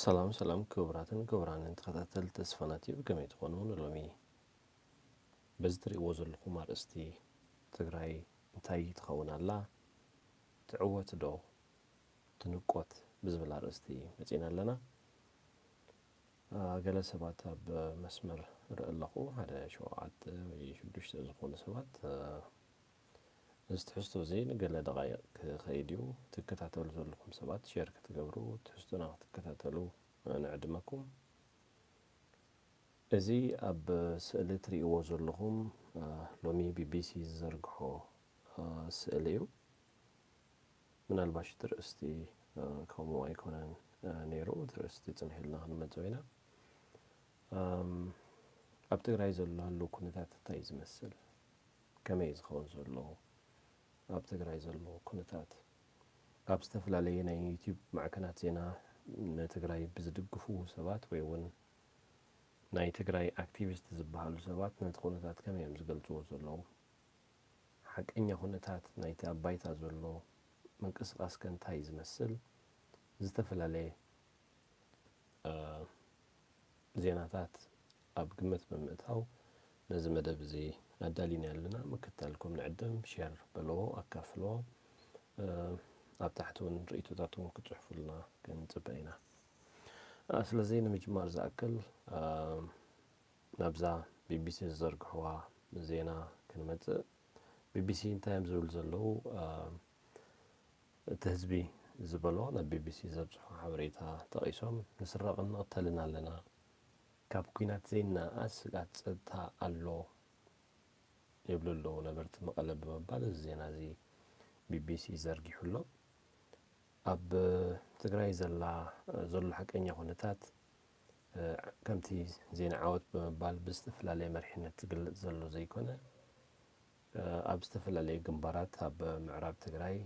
ሰላም ሰላም፣ ክቡራትን ክቡራንን ተኸታተልቲ ተስፋና ቲቪ፣ ከመይ ትኾኑ? ንሎሚ በዚ ትርእይዎ ዘለኹም ኣርእስቲ፣ ትግራይ እንታይ ትኸውን ኣላ? ትዕወት ዶ ትንቆት? ብዝብል ኣርእስቲ መጺና ኣለና። አ፣ ገለ ሰባት ኣብ መስመር ርኢ ኣለኹ፣ ሓደ ሸውዓተ ወይ ሽዱሽተ ዝኾኑ ሰባት። አ፣ እዚ ትሕዝቶ እዚ ንገለ ደቓይቕ ክኸይድ እዩ። ትከታተሉ ዘለኹም ሰባት ሼር ክትገብሩ፣ ትሕዝቶና ክትከታተሉ ንዕድመኩም። እዚ ኣብ ስእሊ ትርእይዎ ዘለኹም፣ አ፣ ሎሚ ቢቢሲ ዝዘርግሖ፣ አ፣ ስእሊ እዩ። ምናልባሽ እቲ ርእስቲ፣ አ፣ ከምኡ ኣይኮነን፣ አ፣ ነይሩ። እቲ ርእስቲ ጽንሕ ኢልና ክንመጽኦ ኢና። ኣም፣ ኣብ ትግራይ ዘሎ ህልው ኩነታት እንታይ እዩ ዝመስል? ከመይ እዩ ዝኸውን ዘሎ? ኣብ ትግራይ ዘሎ ኩነታት ኣብ ዝተፈላለየ ናይ ዩቲዩብ ማዕከናት ዜና ንትግራይ ብዝድግፉ ሰባት ወይ እውን ናይ ትግራይ ኣክቲቪስት ዝበሃሉ ሰባት ነቲ ኩነታት ከመይ እዮም ዝገልፅዎ ዘለዉ? ሓቀኛ ኩነታት ናይቲ ኣብ ባይታ ዘሎ ምንቅስቓስ ከ እንታይ እዩ ዝመስል? ዝተፈላለየ፣ እ፣ ዜናታት ኣብ ግምት ብምእታው ነዚ መደብ እዚ ኣዳሊና ኣለና። ምክታልኩም ንዕድም፣ ሼር በልዎ፣ ኣካፍልዎ። እ፣ ኣብ ታሕቲ እውን ርእይቶታትኩም ክትጽሕፉልና ክንጽበ ኢና። እ፣ ስለዚ ንምጅማር ዝኣክል፣ እ፣ ናብዛ ቢቢሲ ዝዘርግሕዋ ዜና ክንመጽእ። ቢቢሲ እንታይ እዮም ዝብሉ ዘለዉ? እ፣ እቲ ህዝቢ ዝበሎ ናብ ቢቢሲ ዘብጽሖ ሓበሬታ ጠቒሶም፣ "ንስረቕን ንቕተልን ኣለና፣ ካብ ኲናት ዘይነኣኣስ ስግኣት ጸጥታ ኣሎ" ይብሉ ኣለዉ ነበርቲ መቐለ ብምባል እዚ ዜና እዚ ቢቢሲ ዘርጊሑ ኣሎ። ኣብ ትግራይ ዘላ፣ ዘሎ ሓቀኛ ኩነታት፣ እ፣ ከምቲ ዜና ዓወት ብምባል ብዝተፈላለየ መሪሕነት ዝግለጽ ዘሎ ዘይኮነ፣ እ፣ ኣብ ዝተፈላለየ ግንባራት ኣብ ምዕራብ ትግራይ፣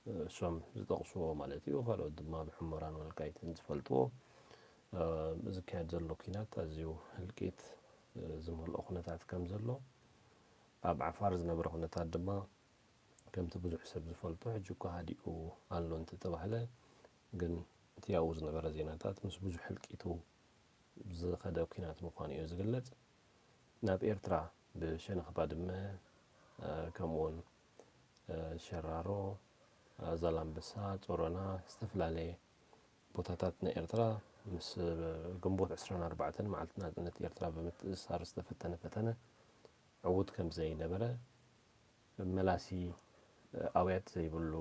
እ፣ እሶም ዝጠቕስዎ ማለት እዩ፣ ካልኦት ድማ ብሑመራን ወልቃይትን ዝፈልጥዎ፣ እ፣ ዝካየድ ዘሎ ኲናት ኣዝዩ ህልቂት፣ እ፣ ዝመልኦ ኩነታት ከም ዘሎ፣ ኣብ ዓፋር ዝነበረ ኩነታት ድማ ከምቲ ብዙሕ ሰብ ዝፈልጦ፣ ሕጂ እኳ ሃዲኡ ኣሎ እንተተባህለ፣ ግን እቲ ኣብኡ ዝነበረ ዜናታት ምስ ብዙሕ ህልቂቱ ዝኸደ ኲናት ምዃኑ እዩ ዝግለጽ። ናብ ኤርትራ ብሸነኽ ባድመ፣ እ፣ ከምኡውን፣ እ፣ ሸራሮ፣ እ፣ ዛላምበሳ፣ ጾሮና፣ ዝተፈላለየ ቦታታት ናይ ኤርትራ ምስ ግንቦት ዕስራን ኣርባዕተን መዓልቲ ናጽነት ኤርትራ ብምትእስሳር ዝተፈተነ ፈተነ ዕዉት ከም ዘይነበረ፣ መላሲ፣ እ፣ ኣውያት ዘይብሉ፣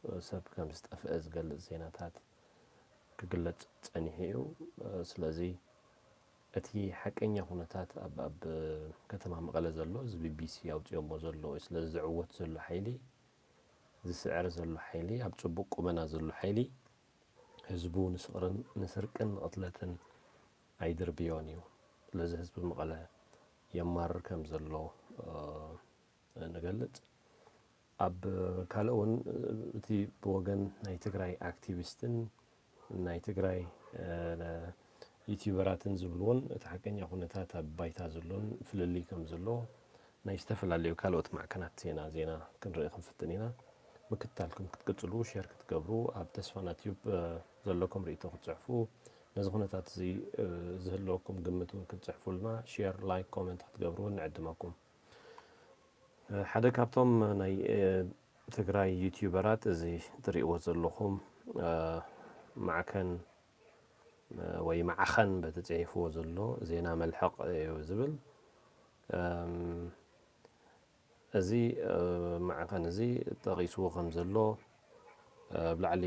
እ፣ ሰብ ከም ዝጠፍአ ዝገልጽ ዜናታት ክግለጽ ጸኒሑ እዩ። እ፣ ስለዚ እቲ ሓቀኛ ኩነታት ኣብ፣ ኣብ ከተማ መቐለ ዘሎ፣ እዚ ቢቢሲ ኣውጺኦሞ ዘሎ፣ ስለዚ ዝዕወት ዘሎ ሓይሊ፣ ዝስዕር ዘሎ ሓይሊ፣ ኣብ ጽቡቕ ቁመና ዘሎ ሓይሊ፣ ህዝቡ ንስቕርን፣ ንስርቅን ንቕትለትን ኣይድርብዮን እዩ። ስለዚ ህዝቢ መቐለ የማርር ከም ዘሎ፣ እ፣ ንገልጽ። ኣብ ካልእ እውን፣ እ፣ እቲ ብወገን ናይ ትግራይ ኣክቲቪስትን ናይ ትግራይ፣ እ፣ ዩቲዩበራትን ዝብልዎን እቲ ሓቀኛ ኩነታት ኣብ ባይታ ዘሎን ፍልልይ ከም ዘሎ ናይ ዝተፈላለዩ ካልኦት ማዕከናት ዜና፣ ዜና ክንርኢ ክንፍትን ኢና። ምክትታልኩም ክትቅጽሉ፣ ሼር ክትገብሩ፣ ኣብ ተስፋና ቲዩብ፣ እ፣ ዘለኩም ርእይቶ ክትጽሕፉ፣ ነዚ ኩነታት እዚ፣ እ፣ ዝህልወኩም ግምት እውን ክትጽሕፉልና፣ ሼር፣ ላይክ፣ ኮመንት ክትገብሩ ንዕድመኩም። እ፣ ሓደ ካብቶም ናይ፣ እ፣ ትግራይ ዩቲዩበራት፣ እዚ ትርእይዎ ዘለኹም፣ እ፣ ማዕከን፣ እ፣ ወይ ማዕኸን በቲ ጽሒፍዎ ዘሎ ዜና መልሕቕ እዩ ዝብል። እም፣ እዚ፣ እ፣ ማዕኸን እዚ ጠቒስዎ ከም ዘሎ፣ እ፣ ኣብ ላዕሊ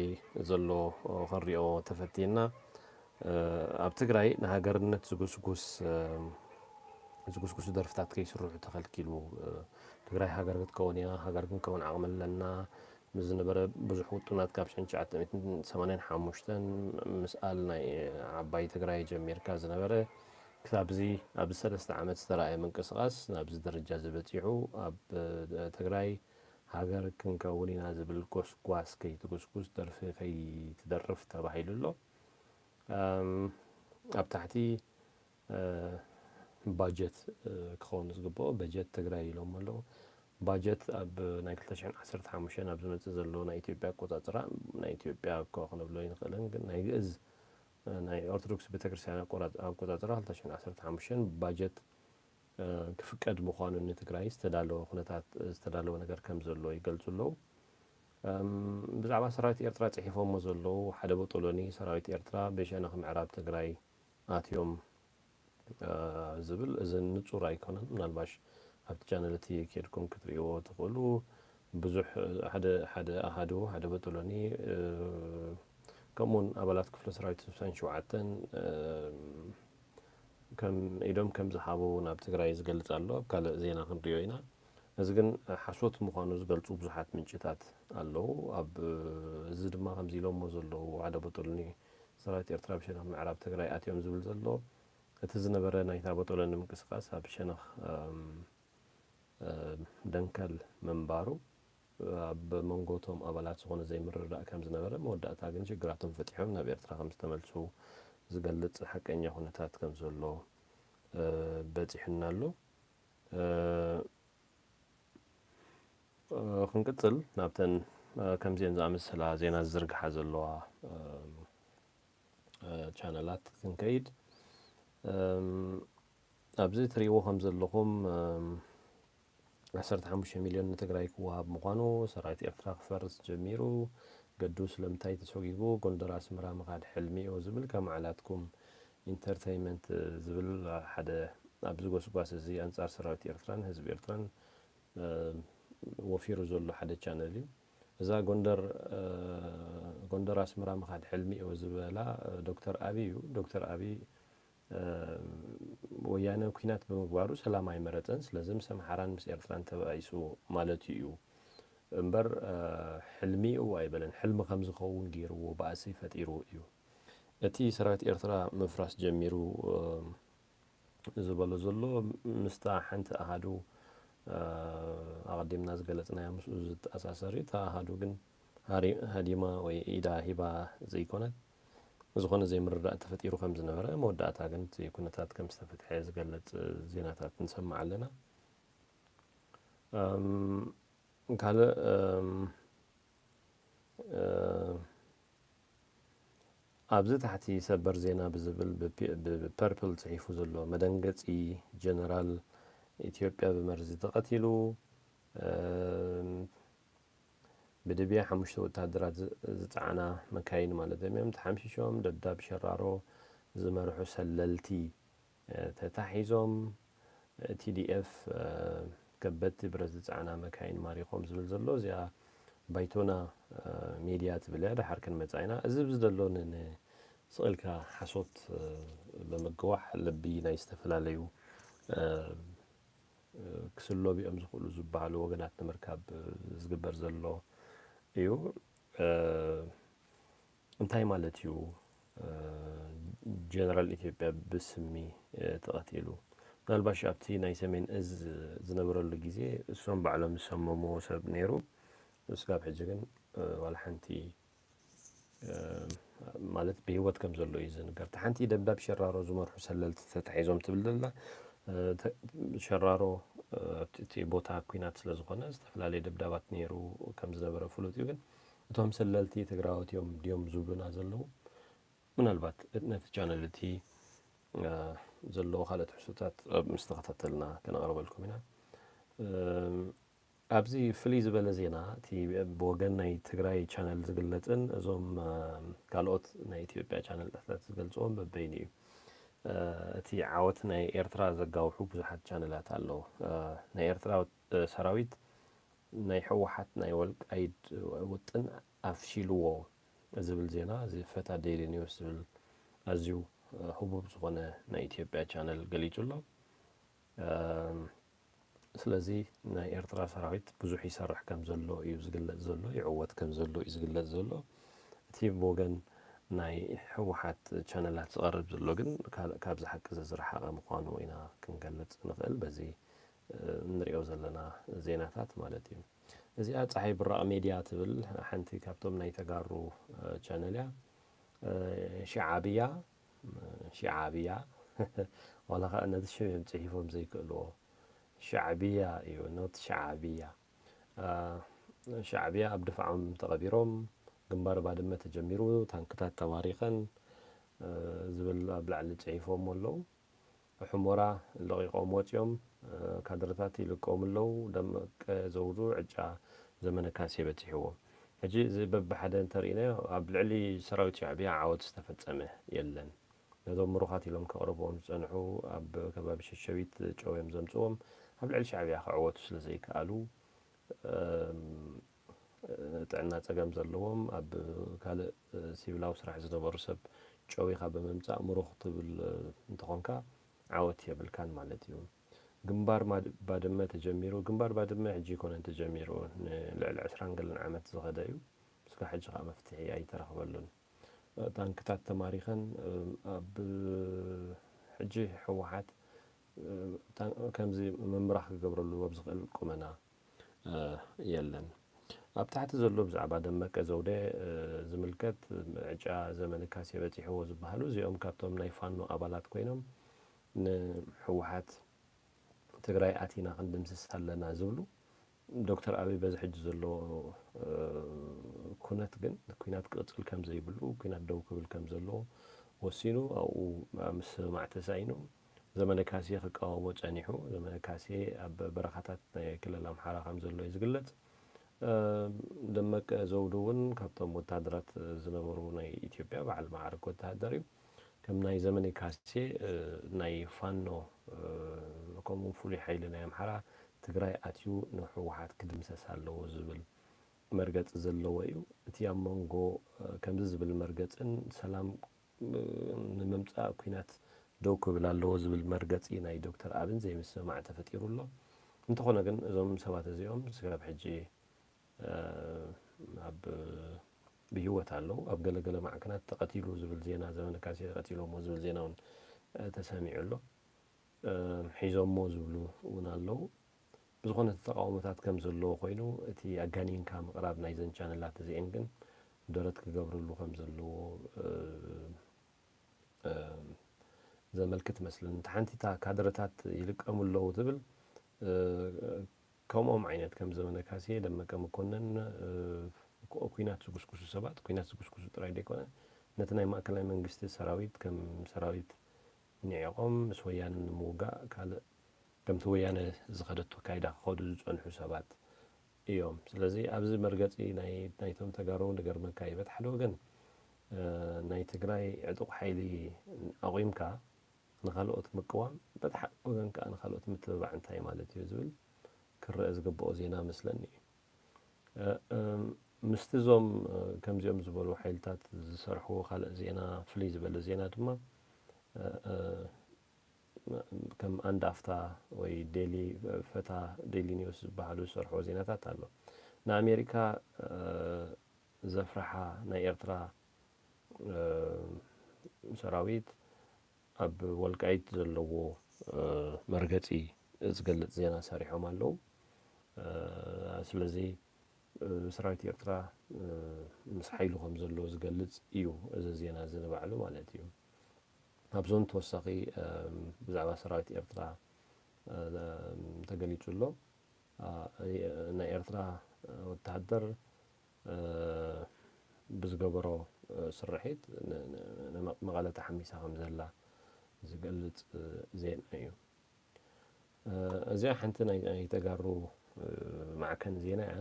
ዘሎ፣ እ፣ ክንሪኦ ተፈቲና፣ እ፣ ኣብ ትግራይ ንሃገርነት ዝጉስጉስ፣ እ፣ ዝጉስጉሱ ደርፍታት ከይስርሑ ተኸልኪሉ፣ እ፣ ትግራይ ሃገር ክትከውን እያ፣ ሃገር ክንከውን ዓቕሚ ኣለና፣ ምስ ዝነበረ ብዙሕ ውጡናት ካብ ሽሕን ትሽዓተ ሚእትን ሰማንያን ሓሙሽተን ምስኣል ናይ ዓባይ ትግራይ ጀሚርካ ዝነበረ፣ ክሳብ እዚ ኣብዚ ሰለስተ ዓመት ዝተረኣየ ምንቅስቓስ ናብዚ ደረጃ እዚ በጺሑ፣ ኣብ፣ እ፣ ትግራይ ሃገር ክንከውን ኢና ዝብል ጎስጓስ ከይትጉስጉስ፣ ደርፊ ከይትደርፍ ተባሂሉ ኣሎ። እም፣ ኣብ ታሕቲ፣ እ፣ ባጀት፣ እ፣ ክኸውን ዝግብኦ በጀት ትግራይ ኢሎም ኣለዉ። ባጀት ኣብ ናይ ክልተ ሽሕን ዓሰርተ ሓሙሽተን ኣብ ዝመጽእ ዘሎ ናይ ኢትዮጵያ ኣቆጻጽራ፣ ናይ ኢትዮጵያ እኮ ክንብሎ ኣይንኽእልን፣ ግን ናይ ግእዝ ናይ ኦርቶዶክስ ቤተክርስትያን ኣቆራጽ-፣ ኣቆጻጽራ ክልተ ሽሕን ዓሰርተ ሓሙሽተን ባጀት፣ እ፣ ክፍቀድ ምዃኑ ንትግራይ ዝተዳለወ ኩነታት፣ ዝተዳለወ ነገር ከም ዘሎ ይገልጹ ኣለዉ። እም፣ ብዛዕባ ሰራዊት ኤርትራ ጽሒፎሞ ዘለዉ፣ ሓደ ቦጦሎኒ ሰራዊት ኤርትራ ብሸነኽ ምዕራብ ትግራይ ኣትዮም፣ እ፣ ዝብል፣ እዚ ንጹር ኣይኮነን። ምናልባሽ ኣብቲ ቻነል እቲ ኬድኩም ክትርእይዎ ትኽእሉ። ብዙሕ፣ ሓደ፣ ሓደ ኣሃዱ፣ ሓደ ቦጦሎኒ፣ እ፣ ከምኡውን ኣባላት ክፍለ ሰራዊት ስሳን ሸውዓተን፣ እ፣ ከም ኢዶም ከም ዝሃቡ ናብ ትግራይ ዝገልጽ ኣሎ። ኣብ ካልእ ዜና ክንርእዮ ኢና። እዚ ግን ሓሶት ምዃኑ ዝገልጹ ብዙሓት ምንጭታት ኣለዉ። ኣብ፣ እዚ ድማ ከምዚ ኢሎሞ ዘለዉ፣ ሓደ ቦጦሎኒ ሰራዊት ኤርትራ ብሸነኽ ምዕራብ ትግራይ ኣትዮም ዝብል ዘሎ፣ እቲ ዝነበረ ናይታ ቦጦሎኒ ምንቅስቃስ ኣብ ሸነኽ፣ እም፣ እ፣ ደንከል ምንባሩ፣ ኣብ መንጎ እቶም ኣባላት ዝኾነ ዘይምርድዳእ ከም ዝነበረ፣ መወዳእታ ግን ሽግራቶም ፈቲሖም ናብ ኤርትራ ከም ዝተመልሱ ዝገልጽ ሓቀኛ ኩነታት ከም ዘሎ፣ እ፣ በጺሑና ኣሎ። እ፣ እ፣ ክንቅጽል ናብተን፣ እ፣ ከምዚአን ዝኣመሰላ ዜና ዝዝርግሓ ዘለዋ፣ እ፣ እ፣ ቻነላት ክንከይድ። እም፣ ኣብዚ ትርእይዎ ከም ዘለኹም፣ እም፣ ዓሰርተ ሓሙሽተ ሚልዮን ንትግራይ ክወሃብ ምዃኑ፣ ሰራዊት ኤርትራ ክፈርስ ጀሚሩ፣ ገዱ ስለምንታይ ተሰጒጉ፣ ጎንደር ኣስመራ ምኻድ ሕልሚዮ ዝብል ከማዕላትኩም ኢንተርተይመንት ዝብል ሓደ ኣብዚ ጎስጓስ እዚ ኣንጻር ሰራዊት ኤርትራን ህዝቢ ኤርትራን፣ እ፣ ወፊሩ ዘሎ ሓደ ቻነል እዩ። እዛ ጎንደር፣ እ፣ ጎንደር ኣስመራ ምኻድ ሕልሚዮ ዝበላ፣ እ፣ ዶክተር ኣብይ እዩ። ዶክተር ኣብይ፣ እ፣ ወያነ ኲናት ብምግባሩ ሰላም ኣይመረጸን። ስለዚ ምስ ኣምሓራን ምስ ኤርትራን ተባኢሱ ማለት እዩ እምበር፣ እ፣ ሕልሚኡ ኣይበለን። ሕልሚ ከም ዝኸውን ገይርዎ ባእሲ ፈጢሩ እዩ። እቲ ሰራዊት ኤርትራ ምፍራስ ጀሚሩ፣ እ፣ ዝበሎ ዘሎ ምስታ ሓንቲ ኣሃዱ፣ እ፣ ኣቐዲምና ዝገለጽናያ ምስኡ ዝተኣሳሰር እዩ። እታ ኣሃዱ ግን ሃሪ-፣ ሃዲማ ወይ ኢዳ ሂባ ዘይኮነት፣ ዝኾነ ዘይምርዳእ ተፈጢሩ ከም ዝነበረ፣ መወዳእታ ግን እቲ ኩነታት ከም ዝተፈትሐ ዝገልጽ ዜናታት ንሰምዕ ኣለና። እም፣ ካልእ፣ እም፣ እ፣ ኣብዚ ታሕቲ ሰበር ዜና ብዝብል ብፒ-፣ ብፐርፕል ጽሒፉ ዘሎ መደንገጺ፣ ጀነራል ኢትዮጵያ ብመርዚ ተቐቲሉ፣ እም፣ ብድብያ ሓሙሽተ ወታደራት ዝ-፣ ዝጸዓና መካይን ማለት እዮም፣ ተሓምሺሾም፣ ደብዳብ ሸራሮ ዝመርሑ ሰለልቲ፣ እ፣ ተታሒዞም፣ ቲ ዲ ኤፍ፣ እ፣ ከበድቲ ብረት ዝጸዓና መካይን ማሪኾም ዝብል ዘሎ፣ እዚኣ ባይቶና፣ እ፣ ሚድያ ትብል እያ። ደሓር ክንመጻ ኢና። እዚ ኣብዚ ዘሎ ን-፣ ን-፣ ስቕ ኢልካ ሓሶት፣ እ፣ ብምግዋሕ ልቢ ናይ ዝተፈላለዩ፣ እ፣ እ፣ ክስለቡ እዮም ዝኽእሉ ዝበሃሉ ወገናት ንምርካብ፣ እ፣ ዝግበር ዘሎ እዩ። እ፣ እንታይ ማለት እዩ? እ፣ ጀነራል ኢትዮጵያ ብስሚ፣ እ፣ ተቐቲሉ። ምናልባሽ ኣብቲ ናይ ሰሜን እዝ ዝነበረሉ ግዜ እሶም ባዕሎም ዝሰመምዎ ሰብ ነይሩ። ስጋብ ሕጂ ግን፣ እ፣ ዋላ ሓንቲ፣ እ፣ ማለት ብህይወት ከም ዘሎ እዩ ዝንገር። እታ ሓንቲ ደብዳብ ሸራሮ ዝመርሑ ሰለልቲ ተታሒዞም ትብል ዘላ፣ እ፣ ተ-፣ ሸራሮ፣ እ፣ ኣብቲ፣ እቲ ቦታ ኲናት ስለ ዝኾነ ዝተፈላለየ ደብዳባት ነይሩ ከም ዝነበረ ፍሉጥ እዩ። ግን እቶም ሰለልቲ ትግራዎት እዮም ድዮም ዝብሉና ዘለዉ? ምናልባት ነቲ ቻነል እቲ፣ እ፣ ዘለዎ ካልኦት ሕቶታት ኣብ ምስ ተኸታተልና ከነቕርበልኩም ኢና። እም፣ ኣብዚ ፍልይ ዝበለ ዜና፣ እቲ ብወገን ናይ ትግራይ ቻነል ዝግለጽን እዞም፣ እ፣ ካልኦት ናይ ኢትዮጵያ ቻነልታት ዝገልጽዎም በበይኑ እዩ። እ፣ እቲ ዓወት ናይ ኤርትራ ዘጋውሑ ብዙሓት ቻነላት ኣለዉ። እ፣ ናይ ኤርትራ፣ እ፣ ሰራዊት ናይ ህወሓት ናይ ወልቃይት ውጥን ኣፍሺልዎ ዝብል ዜና፣ እዚ ፈታ ዴይሊ ኒውስ ዝብል ኣዝዩ፣ እ፣ ህቡብ ዝኾነ ናይ ኢትዮጵያ ቻነል ገሊጹ ኣሎ። እም፣ ስለዚ ናይ ኤርትራ ሰራዊት ብዙሕ ይሰርሕ ከም ዘሎ እዩ ዝግለጽ ዘሎ፣ ይዕወት ከም ዘሎ እዩ ዝግለጽ ዘሎ። እቲ ብወገን ናይ ህወሓት ቻነላት ዝቐርብ ዘሎ ግን ካል-፣ ካብዚ ሓቂ እዚ ዝረሓቐ ምዃኑ ኢና ክንገልጽ ንኽእል፣ በዚ፣ እ፣ እንሪኦ ዘለና ዜናታት ማለት እዩ። እዚኣ ጸሓይ ብራቕ ሜድያ ትብል ሓንቲ ካብቶም ናይ ተጋሩ፣ እ፣ ቻነል እያ። እ፣ ሸዓብያ፣ እ፣ ሸዓብያ፣ ዋላ ኸኣ ነቲ ሽም እዮም ጽሒፎም ዘይክእልዎ። ሻዕብያ እዩ፣ ኖት ሻዕብያ። እ፣ ሻዕብያ ኣብ ድፋዖም ተቐቢሮም፣ ግንባር ባድመ ተጀሚሩ፣ ታንክታት ተማሪኸን፣ ዝብል ኣብ ላዕሊ ጽሒፎም ኣለዉ። ሑመራ ለቒቖም ወጺኦም፣ ካድረታት ይልቀሙ ኣለዉ። ደመቀ ዘውዱ ዕጫ ዘመነ ካሴ በጺሕዎ። ሕጂ እዚ በብሓደ እንተርኢናዮ፣ ኣብ ልዕሊ ሰራዊት ሻዕብያ ዓወት ዝተፈጸመ የለን። ነዞም ምሩኻት ኢሎም ከቕርብዎም ዝጸንሑ፣ ኣብ ከባቢ ሸሸቢት ጨው እዮም ዘምጽዎም፣ ኣብ ልዕሊ ሻዕብያ ክዕወቱ ስለ ዘይከኣሉ፣ ጥዕና ጸገም ዘለዎም፣ ኣብ ካልእ ሲቪላዊ ስራሕ ዝነበሩ ሰብ ጨዊኻ ብምምጻእ ምሩኽ ትብል እንተኾንካ፣ ዓወት የብልካን ማለት እዩ። ግንባር ባድመ ተጀሚሩ። ግንባር ባድመ ሕጂ ኣይኮነን ተጀሚሩ፣ ንልዕሊ ዕስራን ገለን ዓመት ዝኸደ እዩ። እስካብ ሕጂ ከኣ መፍትሒ ኣይተረኽበሉን። ታንክታት ተማሪኸን፣ ኣብ ሕጂ ህወሓት ከምዚ ምምራሕ ክገብረሉ ኣብ ዝኽእል ቁመና የለን። ኣብ ታሕቲ ዘሎ ብዛዕባ ደመቀ ዘውደ ዝምልከት፣ ዕጫ ዘመነ ካሴ በጺሕዎ ዝበሃሉ፣ እዚኦም ካብቶም ናይ ፋኖ ኣባላት ኮይኖም፣ ንህወሓት ትግራይ ኣቲና ክንድምስስ ኣለና ዝብሉ፣ ዶክተር ኣቢይ በዚ ሕጂ ዘሎ ኩነት ግን ኲናት ክቕጽል ከም ዘይብሉ፣ ኲናት ደው ክብል ከም ዘለዎ ወሲኑ፣ ኣብኡ ምስምማዕ ተሳኢኑ፣ ዘመነ ካሴ ክቃወሞ ጸኒሑ። ዘመነ ካሴ ኣብ በረኻታት ናይ ክልል ኣምሓራ ከም ዘሎ እዩ ዝግለጽ። ደመቀ ዘውዱ እውን ካብቶም ወተሃደራት ዝነበሩ ናይ ኢትዮጵያ በዓል መዓርግ ወተሃደር እዩ። ከም ናይ ዘመነ ካሴ ናይ ፋኖ ከምኡ ፍሉይ ሓይሊ ናይ ኣምሓራ ትግራይ ኣትዩ ንህወሓት ክድምሰስ ኣለዎ ዝብል መርገጺ ዘለዎ እዩ። እቲ ኣብ መንጎ ከምዚ ዝብል መርገጽን ሰላም ንምምጻእ ኲናት ደው ክብል ኣለዎ ዝብል መርገጺ ናይ ዶክተር ኣብን ዘይምስምማዕ ተፈጢሩ ኣሎ። እንተኾነ ግን እዞም ሰባት እዚኦም ስጋብ ሕጂ ኣብ ብህይወት ኣለዉ። ኣብ ገለገለ ማዕከናት ተቐቲሉ ዝብል ዜና፣ ዘመነ ካሴ ተቐቲሎሞ ዝብል ዜና እውን ተሰሚዑ ኣሎ። ሒዞሞ ዝብሉ እውን ኣለዉ። ብዝኾነ እቲ ተቃውሞታት ከም ዘለዎ ኮይኑ፣ እቲ ኣጋኒንካ ምቕራብ ናይዘን ቻነላት እዚኤን ግን ደረት ክገብርሉ ከም ዘለዎ ዘመልክት መስልን። እንተ ሓንቲ እታ ካድረታት ይልቀሙ ኣለዉ ትብል፣ ከምኦም ዓይነት ከም ዘመነ ካሴ፣ ደመቀ መኮንን፣ ኩናት ዝጉስጉሱ ሰባት፣ ኩናት ዝጉስጉሱ ጥራይ ዘይኮነ፣ ነቲ ናይ ማእከላይ መንግስቲ ሰራዊት ከም ሰራዊት ንዒቖም ምስ ወያነ ንምውጋእ ካልእ ከምቲ ወያነ ዝኸደቶ ኣካይዳ ክኸዱ ዝጸንሑ ሰባት እዮም። ስለዚ ኣብዚ መርገጺ ናይ ናይቶም ተጋሩ ንገርመካ እዩ። በቲ ሓደ ወገን ናይ ትግራይ ዕጡቕ ሓይሊ ኣቑምካ ንኻልኦት ምቅዋም፣ በቲ ሓደ ወገን ከኣ ንኻልኦት ምትብባዕ እንታይ ማለት እዩ ዝብል ክረአ ዝግብኦ ዜና መስለኒ እዩ። ምስቲ እዞም ከምዚኦም ዝበሉ ሓይልታት ዝሰርሕዎ ካልእ ዜና፣ ፍልይ ዝበለ ዜና ድማ፣ ከም ኣንድ ኣፍታ ወይ ዴሊ ፈታ፣ ዴሊ ኒውስ ዝበሃሉ ዝሰርሕዎ ዜናታት ኣሎ። ንኣሜሪካ ዘፍርሓ ናይ ኤርትራ ሰራዊት ኣብ ወልቃይት ዘለዎ መርገጺ ዝገልጽ ዜና ሰሪሖም ኣለዉ። ስለዚ ሰራዊት ኤርትራ ምስ ሓይሉ ከም ዘሎ ዝገልጽ እዩ እዚ ዜና እዚ ንባዕሉ ማለት እዩ። ኣብዞን ተወሳኺ ብዛዕባ ሰራዊት ኤርትራ ተገሊጹ ኣሎ። ናይ ኤርትራ ወተሃደር ብዝገበሮ ስርሒት መቐለ ተሓሚሳ ከም ዘላ ዝገልጽ ዜና እዩ። እዚኣ ሓንቲ ናይ ተጋሩ ማዕከን ዜና እያ።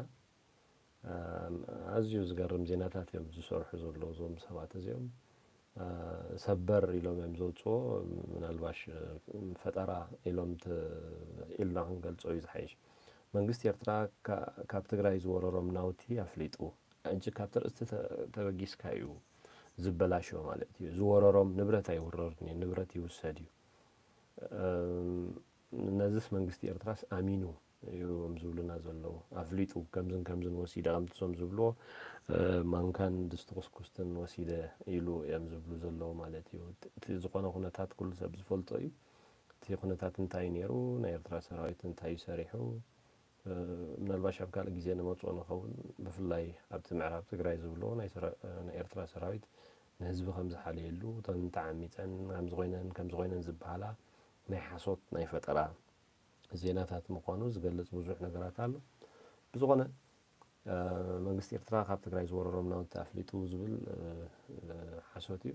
ኣዝዩ ዝገርም ዜናታት እዮም ዝሰርሑ ዘለዉ እዞም ሰባት እዚኦም። ሰበር ኢሎም እዮም ዘውፅዎ። ምናልባሽ ፈጠራ ኢሎም ኢልና ክንገልፆ እዩ ዝሓይሽ። መንግስቲ ኤርትራ ካብ ትግራይ ዝወረሮም ናውቲ ኣፍሊጡ። ሕጂ ካብ ትርእስቲ ተበጊስካ እዩ ዝበላሾ ማለት እዩ። ዝወረሮም ንብረት ኣይውረርን እዩ፣ ንብረት ይውሰድ እዩ። ነዚስ መንግስቲ ኤርትራስ ኣሚኑ እዮም ዝብሉና ዘለዉ። ኣፍሊጡ ከምዝን ከምዝን ወሲደ፣ ከምቲ እሶም ዝብልዎ ማንካን ድስቲ ኩስኩስትን ወሲደ ኢሉ እዮም ዝብሉ ዘለዉ ማለት እዩ። እቲ ዝኾነ ኩነታት ኩሉ ሰብ ዝፈልጦ እዩ። እቲ ኩነታት እንታይ ነይሩ፣ ናይ ኤርትራ ሰራዊት እንታይ እዩ ሰሪሑ፣ ምናልባሽ ኣብ ካልእ ግዜ ንመፅኦ ንኸውን። ብፍላይ ኣብቲ ምዕራብ ትግራይ ዝብልዎ ናይ ኤርትራ ሰራዊት ንህዝቢ ከም ዝሓለየሉ፣ እተን ተዓሚፀን ከምዚ ኮይነን ከምዚ ኮይነን ዝበሃላ ናይ ሓሶት ናይ ፈጠራ ዜናታት ምዃኑ ዝገልጽ ብዙሕ ነገራት ኣሎ። ብዝኾነ መንግስቲ ኤርትራ ካብ ትግራይ ዝወረሮም ናውቲ ኣፍሊጡ ዝብል ሓሶት እዩ።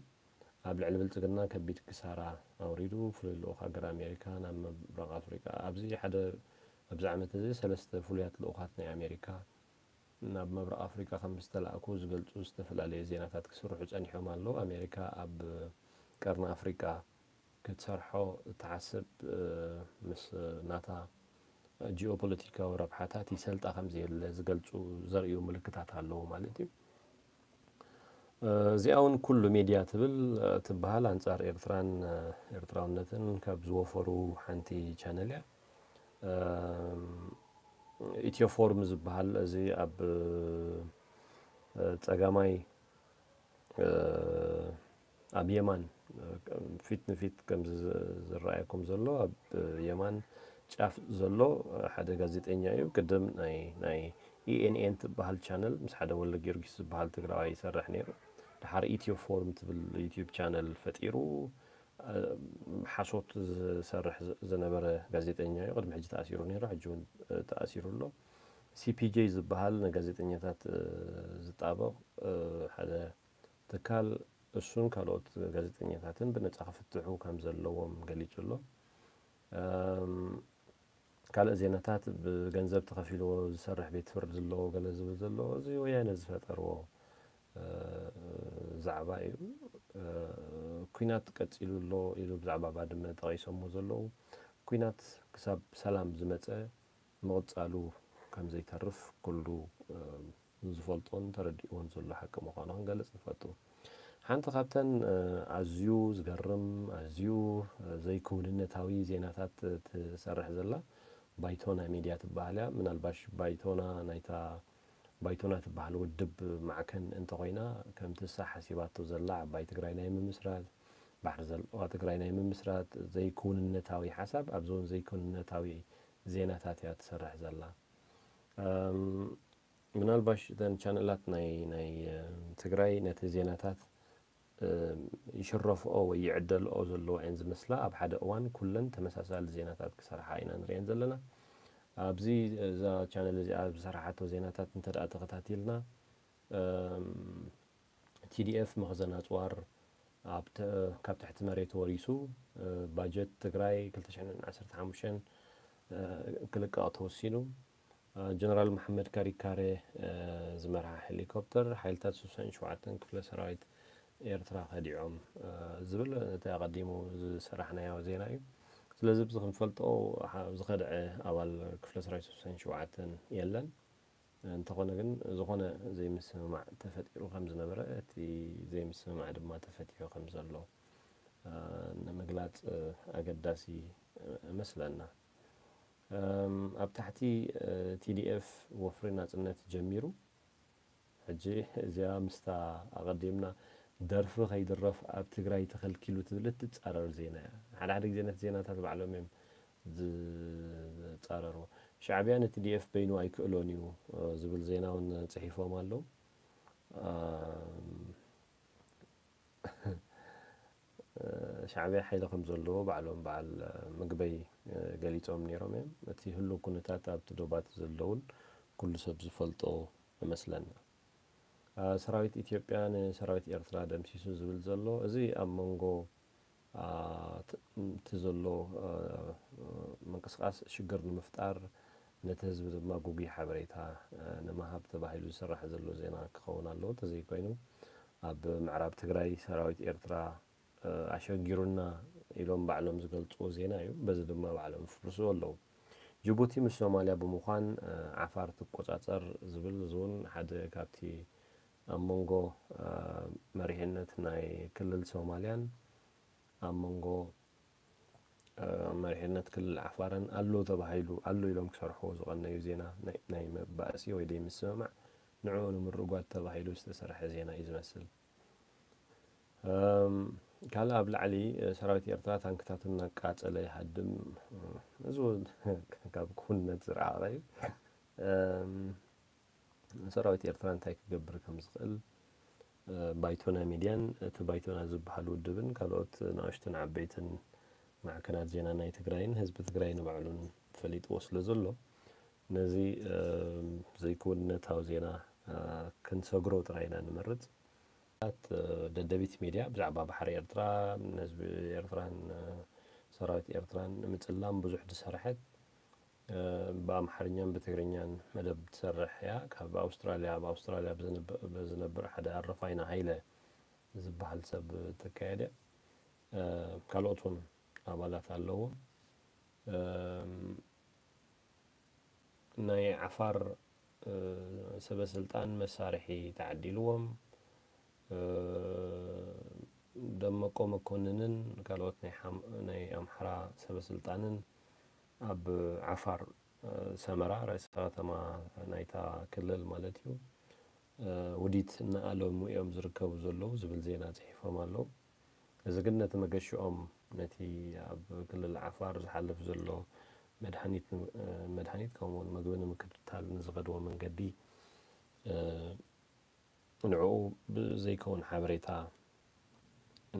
ኣብ ልዕሊ ብልጽግና ከቢድ ክሳራ ኣውሪዱ፣ ፍሉይ ልኡኽ ሃገር ኣሜሪካ ናብ ምብራቕ ኣፍሪቃ፣ ኣብዚ ሓደ፣ ኣብዚ ዓመት እዚ ሰለስተ ፍሉያት ልኡኻት ናይ ኣሜሪካ ናብ ምብራቕ ኣፍሪቃ ከም ዝተላእኩ ዝገልጹ ዝተፈላለዩ ዜናታት ክስርሑ ጸኒሖም ኣለዉ። ኣሜሪካ ኣብ ቀርኒ ኣፍሪቃ ክትሰርሖ እትሓስብ፣ እ፣ ምስ ናታ ጂኦፖለቲካዊ ረብሓታት ይሰልጣ ከም ዘየለ ዝገልጹ፣ ዘርእዩ ምልክታት ኣለዉ ማለት እዩ። እ፣ እዚኣ እውን ኩሉ ሚድያ ትብል፣ እ፣ ትበሃል ኣንጻር ኤርትራን፣ እ፣ ኤርትራውነትን ካብ ዝወፈሩ ሓንቲ ቻነል እያ። እም፣ ኢትዮ ፎርም ዝበሃል እዚ ኣብ፣ እ፣ ጸጋማይ፣ እ፣ ኣብ የማን፣ እ፣ ፊት ንፊት ከምዚ ዝ-፣ ዝረኣየኩም ዘሎ ኣብ የማን ጫፍ ዘሎ ሓደ ጋዜጠኛ እዩ። ቅድም ናይ፣ ናይ ኢ ኤን ኤን ትበሃል ቻነል ምስ ሓደ ወልደ ጊዮርጊስ ዝበሃል ትግራዋይ ይሰርሕ ነይሩ። ድሓር ኢትዮ ፎርም ትብል ዩቲዩብ ቻነል ፈጢሩ፣ እ፣ ሓሶት ዝሰርሕ ዝ-፣ ዝነበረ ጋዜጠኛ እዩ። ቅድሚ ሕጂ ተኣሲሩ ነይሩ፣ ሕጂ እውን፣ እ፣ ተኣሲሩ ኣሎ። ሲ ፒ ጄ ዝበሃል ንጋዜጠኛታት፣ እ፣ ዝጣበቕ፣ እ፣ ሓደ ትካል እሱን ካልኦት ጋዜጠኛታትን ብነጻ ክፍትሑ ከም ዘለዎም ገሊጹ ኣሎ። እም፣ ካልእ ዜናታት ብገንዘብ ተኸፊልዎ ዝሰርሕ ቤት ፍርዲ ኣለዎ ገለ ዝብል ዘሎ፣ እዚ ወያነ ዝፈጠርዎ፣ እ፣ ዛዕባ እዩ። እ፣ ኲናት ቀጺሉ ኣሎ ኢሉ ብዛዕባ ባድመ ጠቒሶሞ ዘለዉ፣ ኲናት ክሳብ ሰላም ዝመጸ ምቕጻሉ ከም ዘይተርፍ ኩሉ፣ እ፣ ዝፈልጦን ተረዲእዎን ዘሎ ሓቂ ምዃኑ ክንገልጽ ንፈቱ። ሓንቲ ካብተን፣ እ፣ ኣዝዩ ዝገርም፣ ኣዝዩ፣ እ፣ ዘይክውንነታዊ ዜናታት ትሰርሕ ዘላ ባይቶና ሚድያ ትበሃል እያ። ምናልባሽ ባይቶና ናይታ፣ ባይቶና ትበሃል ውድብ ማዕከን እንተኾይና፣ ከምቲ እሳ ሓሲባቶ ዘላ ዓባይ ትግራይ ናይ ምምስራት፣ ባሕሪ ዘለዋ ትግራይ ናይ ምምስራት ዘይክውንነታዊ ሓሳብ፣ ኣብዚ እውን ዘይክውንነታዊ ዜናታት እያ ትሰርሕ ዘላ። እም፣ ምናልባሽ እተን ቻነላት ናይ፣ ናይ፣ እም፣ ትግራይ ነቲ ዜናታት፣ እም፣ ይሽረፍኦ ወይ ይዕደልኦ ዘለዎ እየን ዝመስላ። ኣብ ሓደ እዋን ኩለን ተመሳሳሊ ዜናታት ክሰርሓ ኢና ንሪአን ዘለና። ኣብዚ፣ እዛ ቻነል እዚኣ ዝሰርሓቶ ዜናታት እንተ ደኣ ተኸታቲልና፣ እም፣ ቲ ዲ ኤፍ መኽዘን ኣጽዋር ኣብ ተ-፣ ካብ ትሕቲ መሬት ወሪሱ፣ እ፣ ባጀት ትግራይ ክልተ ሽሕን ዓሰርተ ሓሙሽተን፣ እ፣ ክልቀቕ ተወሲኑ። እ፣ ጀነራል መሓመድ ካሪካሬ፣ እ፣ ዝመርሓ ሄሊኮፕተር ሓይልታት ስሳን ሸውዓተን ክፍለ ሰራዊት ኤርትራ ከዲዖም፣ እ፣ ዝብል እቲ ኣቐዲሙ ዝሰራሕናዮ ዜና እዩ። ስለዚ፣ እዚ ክንፈልጦ ሓ-፣ ዝኸድዐ ኣባል ክፍለ ሰራዊት ስሳን ሸውዓተን የለን። እንተኾነ ግን፣ ዝኾነ ዘይምስምማዕ ተፈጢሩ ከም ዝነበረ፣ እቲ ዘይምስምማዕ ድማ ተፈቲሑ ከም ዘሎ፣ እ፣ ንምግላጽ፣ እ፣ ኣገዳሲ፣ እ፣ እመስለና። እም፣ ኣብ ታሕቲ፣ እ፣ ቲ ዲ ኤፍ ወፍሪ ናጽነት ጀሚሩ። ሕጂ እዚኣ ምስታ ኣቐዲምና ደርፊ ከይድረፍ ኣብ ትግራይ ተኸልኪሉ ትብል እትጻረር ዜና እያ። ሓደ ሓደ ግዜ ነቲ ዜናታት ባዕሎም እዮም ዝጻረርዎ። ሻዕብያ ን ቲ ዲ ኤፍ በይኑ ኣይክእሎን እዩ፣ እ፣ ዝብል ዜና እውን ጽሒፎም ኣለዉ። እም፣ ሻዕብያ ሓይሊ ከም ዘለዎ ባዕሎም በዓል ምግበይ ገሊጾም ነይሮም እዮም። እቲ ህሉው ኩነታት ኣብቲ ዶባት ዘለውን ኩሉ ሰብ ዝፈልጦ እመስለና። አ፣ ሰራዊት ኢትዮጵያ ንሰራዊት ኤርትራ ደምሲሱ ዝብል ዘሎ፣ እዚ ኣብ መንጎ፣ አ፣ ት-፣ እቲ ዘሎ፣ አ፣ ምንቅስቃስ ሽግር ንምፍጣር፣ ነቲ ህዝቢ ድማ ግጉይ ሓበሬታ፣ አ፣ ንምሃብ ተባሂሉ ዝስራሕ ዘሎ ዜና ክኸውን ኣለዎ። እንተዘይኮይኑ፣ ኣብ ምዕራብ ትግራይ ሰራዊት ኤርትራ፣ እ፣ ኣሸጊሩና ኢሎም ባዕሎም ዝገልጽዎ ዜና እዩ። በዚ ድማ ባዕሎም ይፍርስዎ ኣለዉ። ጅቡቲ ምስ ሶማልያ ብምዃን፣ እ፣ ዓፋር ትቆጻጸር ዝብል፣ እዚ እውን ሓደ ካብቲ ኣብ መንጎ፣ እ፣ መሪሕነት ናይ ክልል ሶማልያን ኣብ መንጎ፣ እ፣ መሪሕነት ክልል ዓፋርን ኣሎ ተባሂሉ፣ ኣሎ ኢሎም ክሰርሕዎ ዝቐነዩ ዜና ናይ፣ ናይ መባእሲ ወይ ደይ ምስምማዕ፣ ንዕኡ ንምርጓድ ተባሂሉ ዝተሰርሐ ዜና እዩ ዝመስል። እም፣ ካልእ ኣብ ላዕሊ፣ እ፣ ሰራዊት ኤርትራ ታንክታቱ እናቃጸለ ይሃድም። እም፣ እዚ እውን ካብ ክውንነት ዝረሓቐ እዩ። እም፣ ሰራዊት ኤርትራ እንታይ ክገብር ከም ዝኽእል፣ እ፣ ባይቶና ሚድያን እቲ ባይቶና ዝበሃል ውድብን ካልኦት ንኣሽቱን ዓበይትን ማዕከናት ዜና ናይ ትግራይን ህዝቢ ትግራይ ንባዕሉን ፈሊጥዎ ስለ ዘሎ፣ ነዚ፣ እም፣ ዘይክውንነታዊ ዜና፣ እ፣ ክንሰግሮ ጥራይ ኢና ንመርጽ። ኣባላት ደደቢት ሚድያ ብዛዕባ ባሕሪ ኤርትራ፣ ንህዝቢ ኤርትራን ሰራዊት ኤርትራን ንምጽላም ብዙሕ ዝሰርሐት፣ ብኣምሓርኛን ብትግርኛን መደብ ትሰርሕ እያ። ካብ ኣውስትራልያ፣ ኣብ ኣውስትራልያ ብዝነብ-፣ ብዝነብር ሓደ ኣረፋይና ሃይለ ዝበሃል ሰብ ተካየደ። ካልኦት እውን ኣባላት ኣለዎም። ናይ ዓፋር ሰበ ስልጣን መሳርሒ ተዓዲልዎም፣ ደመቆ መኮንንን ካልኦት ናይ ሓም-፣ ናይ ኣምሓራ ሰበ ስልጣንን ኣብ ዓፋር ሰመራ፣ ርእሰ ከተማ ናይታ ክልል ማለት እዩ፣ ውዲት እናኣለሙ እዮም ዝርከቡ ዘለዉ ዝብል ዜና ጽሒፎም ኣለዉ። እዚ ግን ነቲ መገሽኦም፣ ነቲ ኣብ ክልል ዓፋር ዝሓልፍ ዘሎ መድሃኒት ን-፣ መድሃኒት ከምኡውን ምግቢ ንምክትታል ንዝኸድዎ መንገዲ፣ ንዕኡ ብዘይከውን ሓበሬታ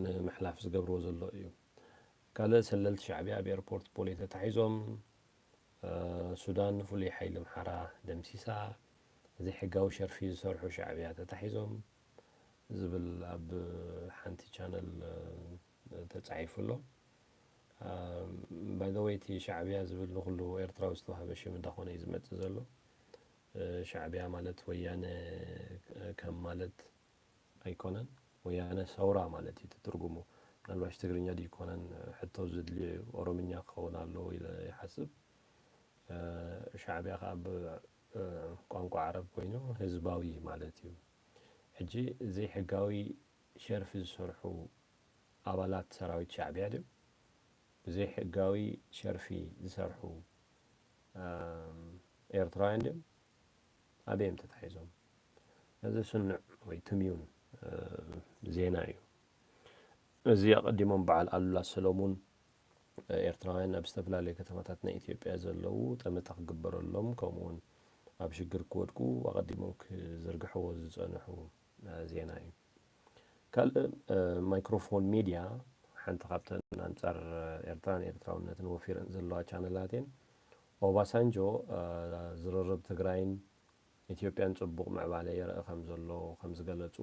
ንምሕላፍ ዝገብርዎ ዘሎ እዩ። ካልእ ሰለልቲ ሻዕብያ ኣብ ኤርፖርት ቦሌ ተታሒዞም፣ ሱዳን ፍሉይ ሓይሊ ኣምሓራ ደምሲሳ፣ ዘይሕጋዊ ሸርፊ ዝሰርሑ ሻዕብያ ተታሒዞም ዝብል ኣብ ሓንቲ ቻነል ተጻሒፉ ኣሎ። ባይ ዘ ወይ እቲ ሻዕብያ ዝብል ንኹሉ ኤርትራዊ ዝተዋህበ ሽም እንዳኾነ እዩ ዝመጽእ ዘሎ። ሻዕብያ ማለት ወያነ ከም ማለት ኣይኮነን። ወያነ ሰውራ ማለት እዩ እቲ ትርጉሙ። ምናልባሽ ትግርኛ ድዩ ይኮነን ሕቶ ዝድልዮ እዩ፣ ኦሮምኛ ክኸውን ኣለዎ ኢለ ይሓስብ። ሻዕብያ ከዓ ብቋንቋ ዓረብ ኮይኑ ህዝባዊ ማለት እዩ። ሕጂ ዘይሕጋዊ ሸርፊ ዝሰርሑ ኣባላት ሰራዊት ሻዕብያ ድዮም? ብዘይሕጋዊ ሸርፊ ዝሰርሑ ኤርትራውያን ድዮም? ኣበይ እዮም ተታሒዞም? እዚ ስኑዕ ወይ ትምዩን ዜና እዩ። እዚ ኣቐዲሞም በዓል ኣሉላ ሰለሙን፣ ኤርትራውያን ኣብ ዝተፈላለዩ ከተማታት ናይ ኢትዮጵያ ዘለዉ ጠመተ ክግበረሎም፣ ከምኡውን ኣብ ሽግር ክወድቁ ኣቐዲሞም ክዝርግሕዎ ዝጸንሑ ዜና እዩ። ካልእ፣ ማይክሮፎን ሚድያ፣ ሓንቲ ካብተን ኣንጻር ኤርትራን ኤርትራውነትን ወፊረን ዘለዋ ቻነላት እየን። ኦባሳንጆ ዝርርብ ትግራይን ኢትዮጵያን ጽቡቕ ምዕባለ የርኢ ከም ዘሎ ከም ዝገለጹ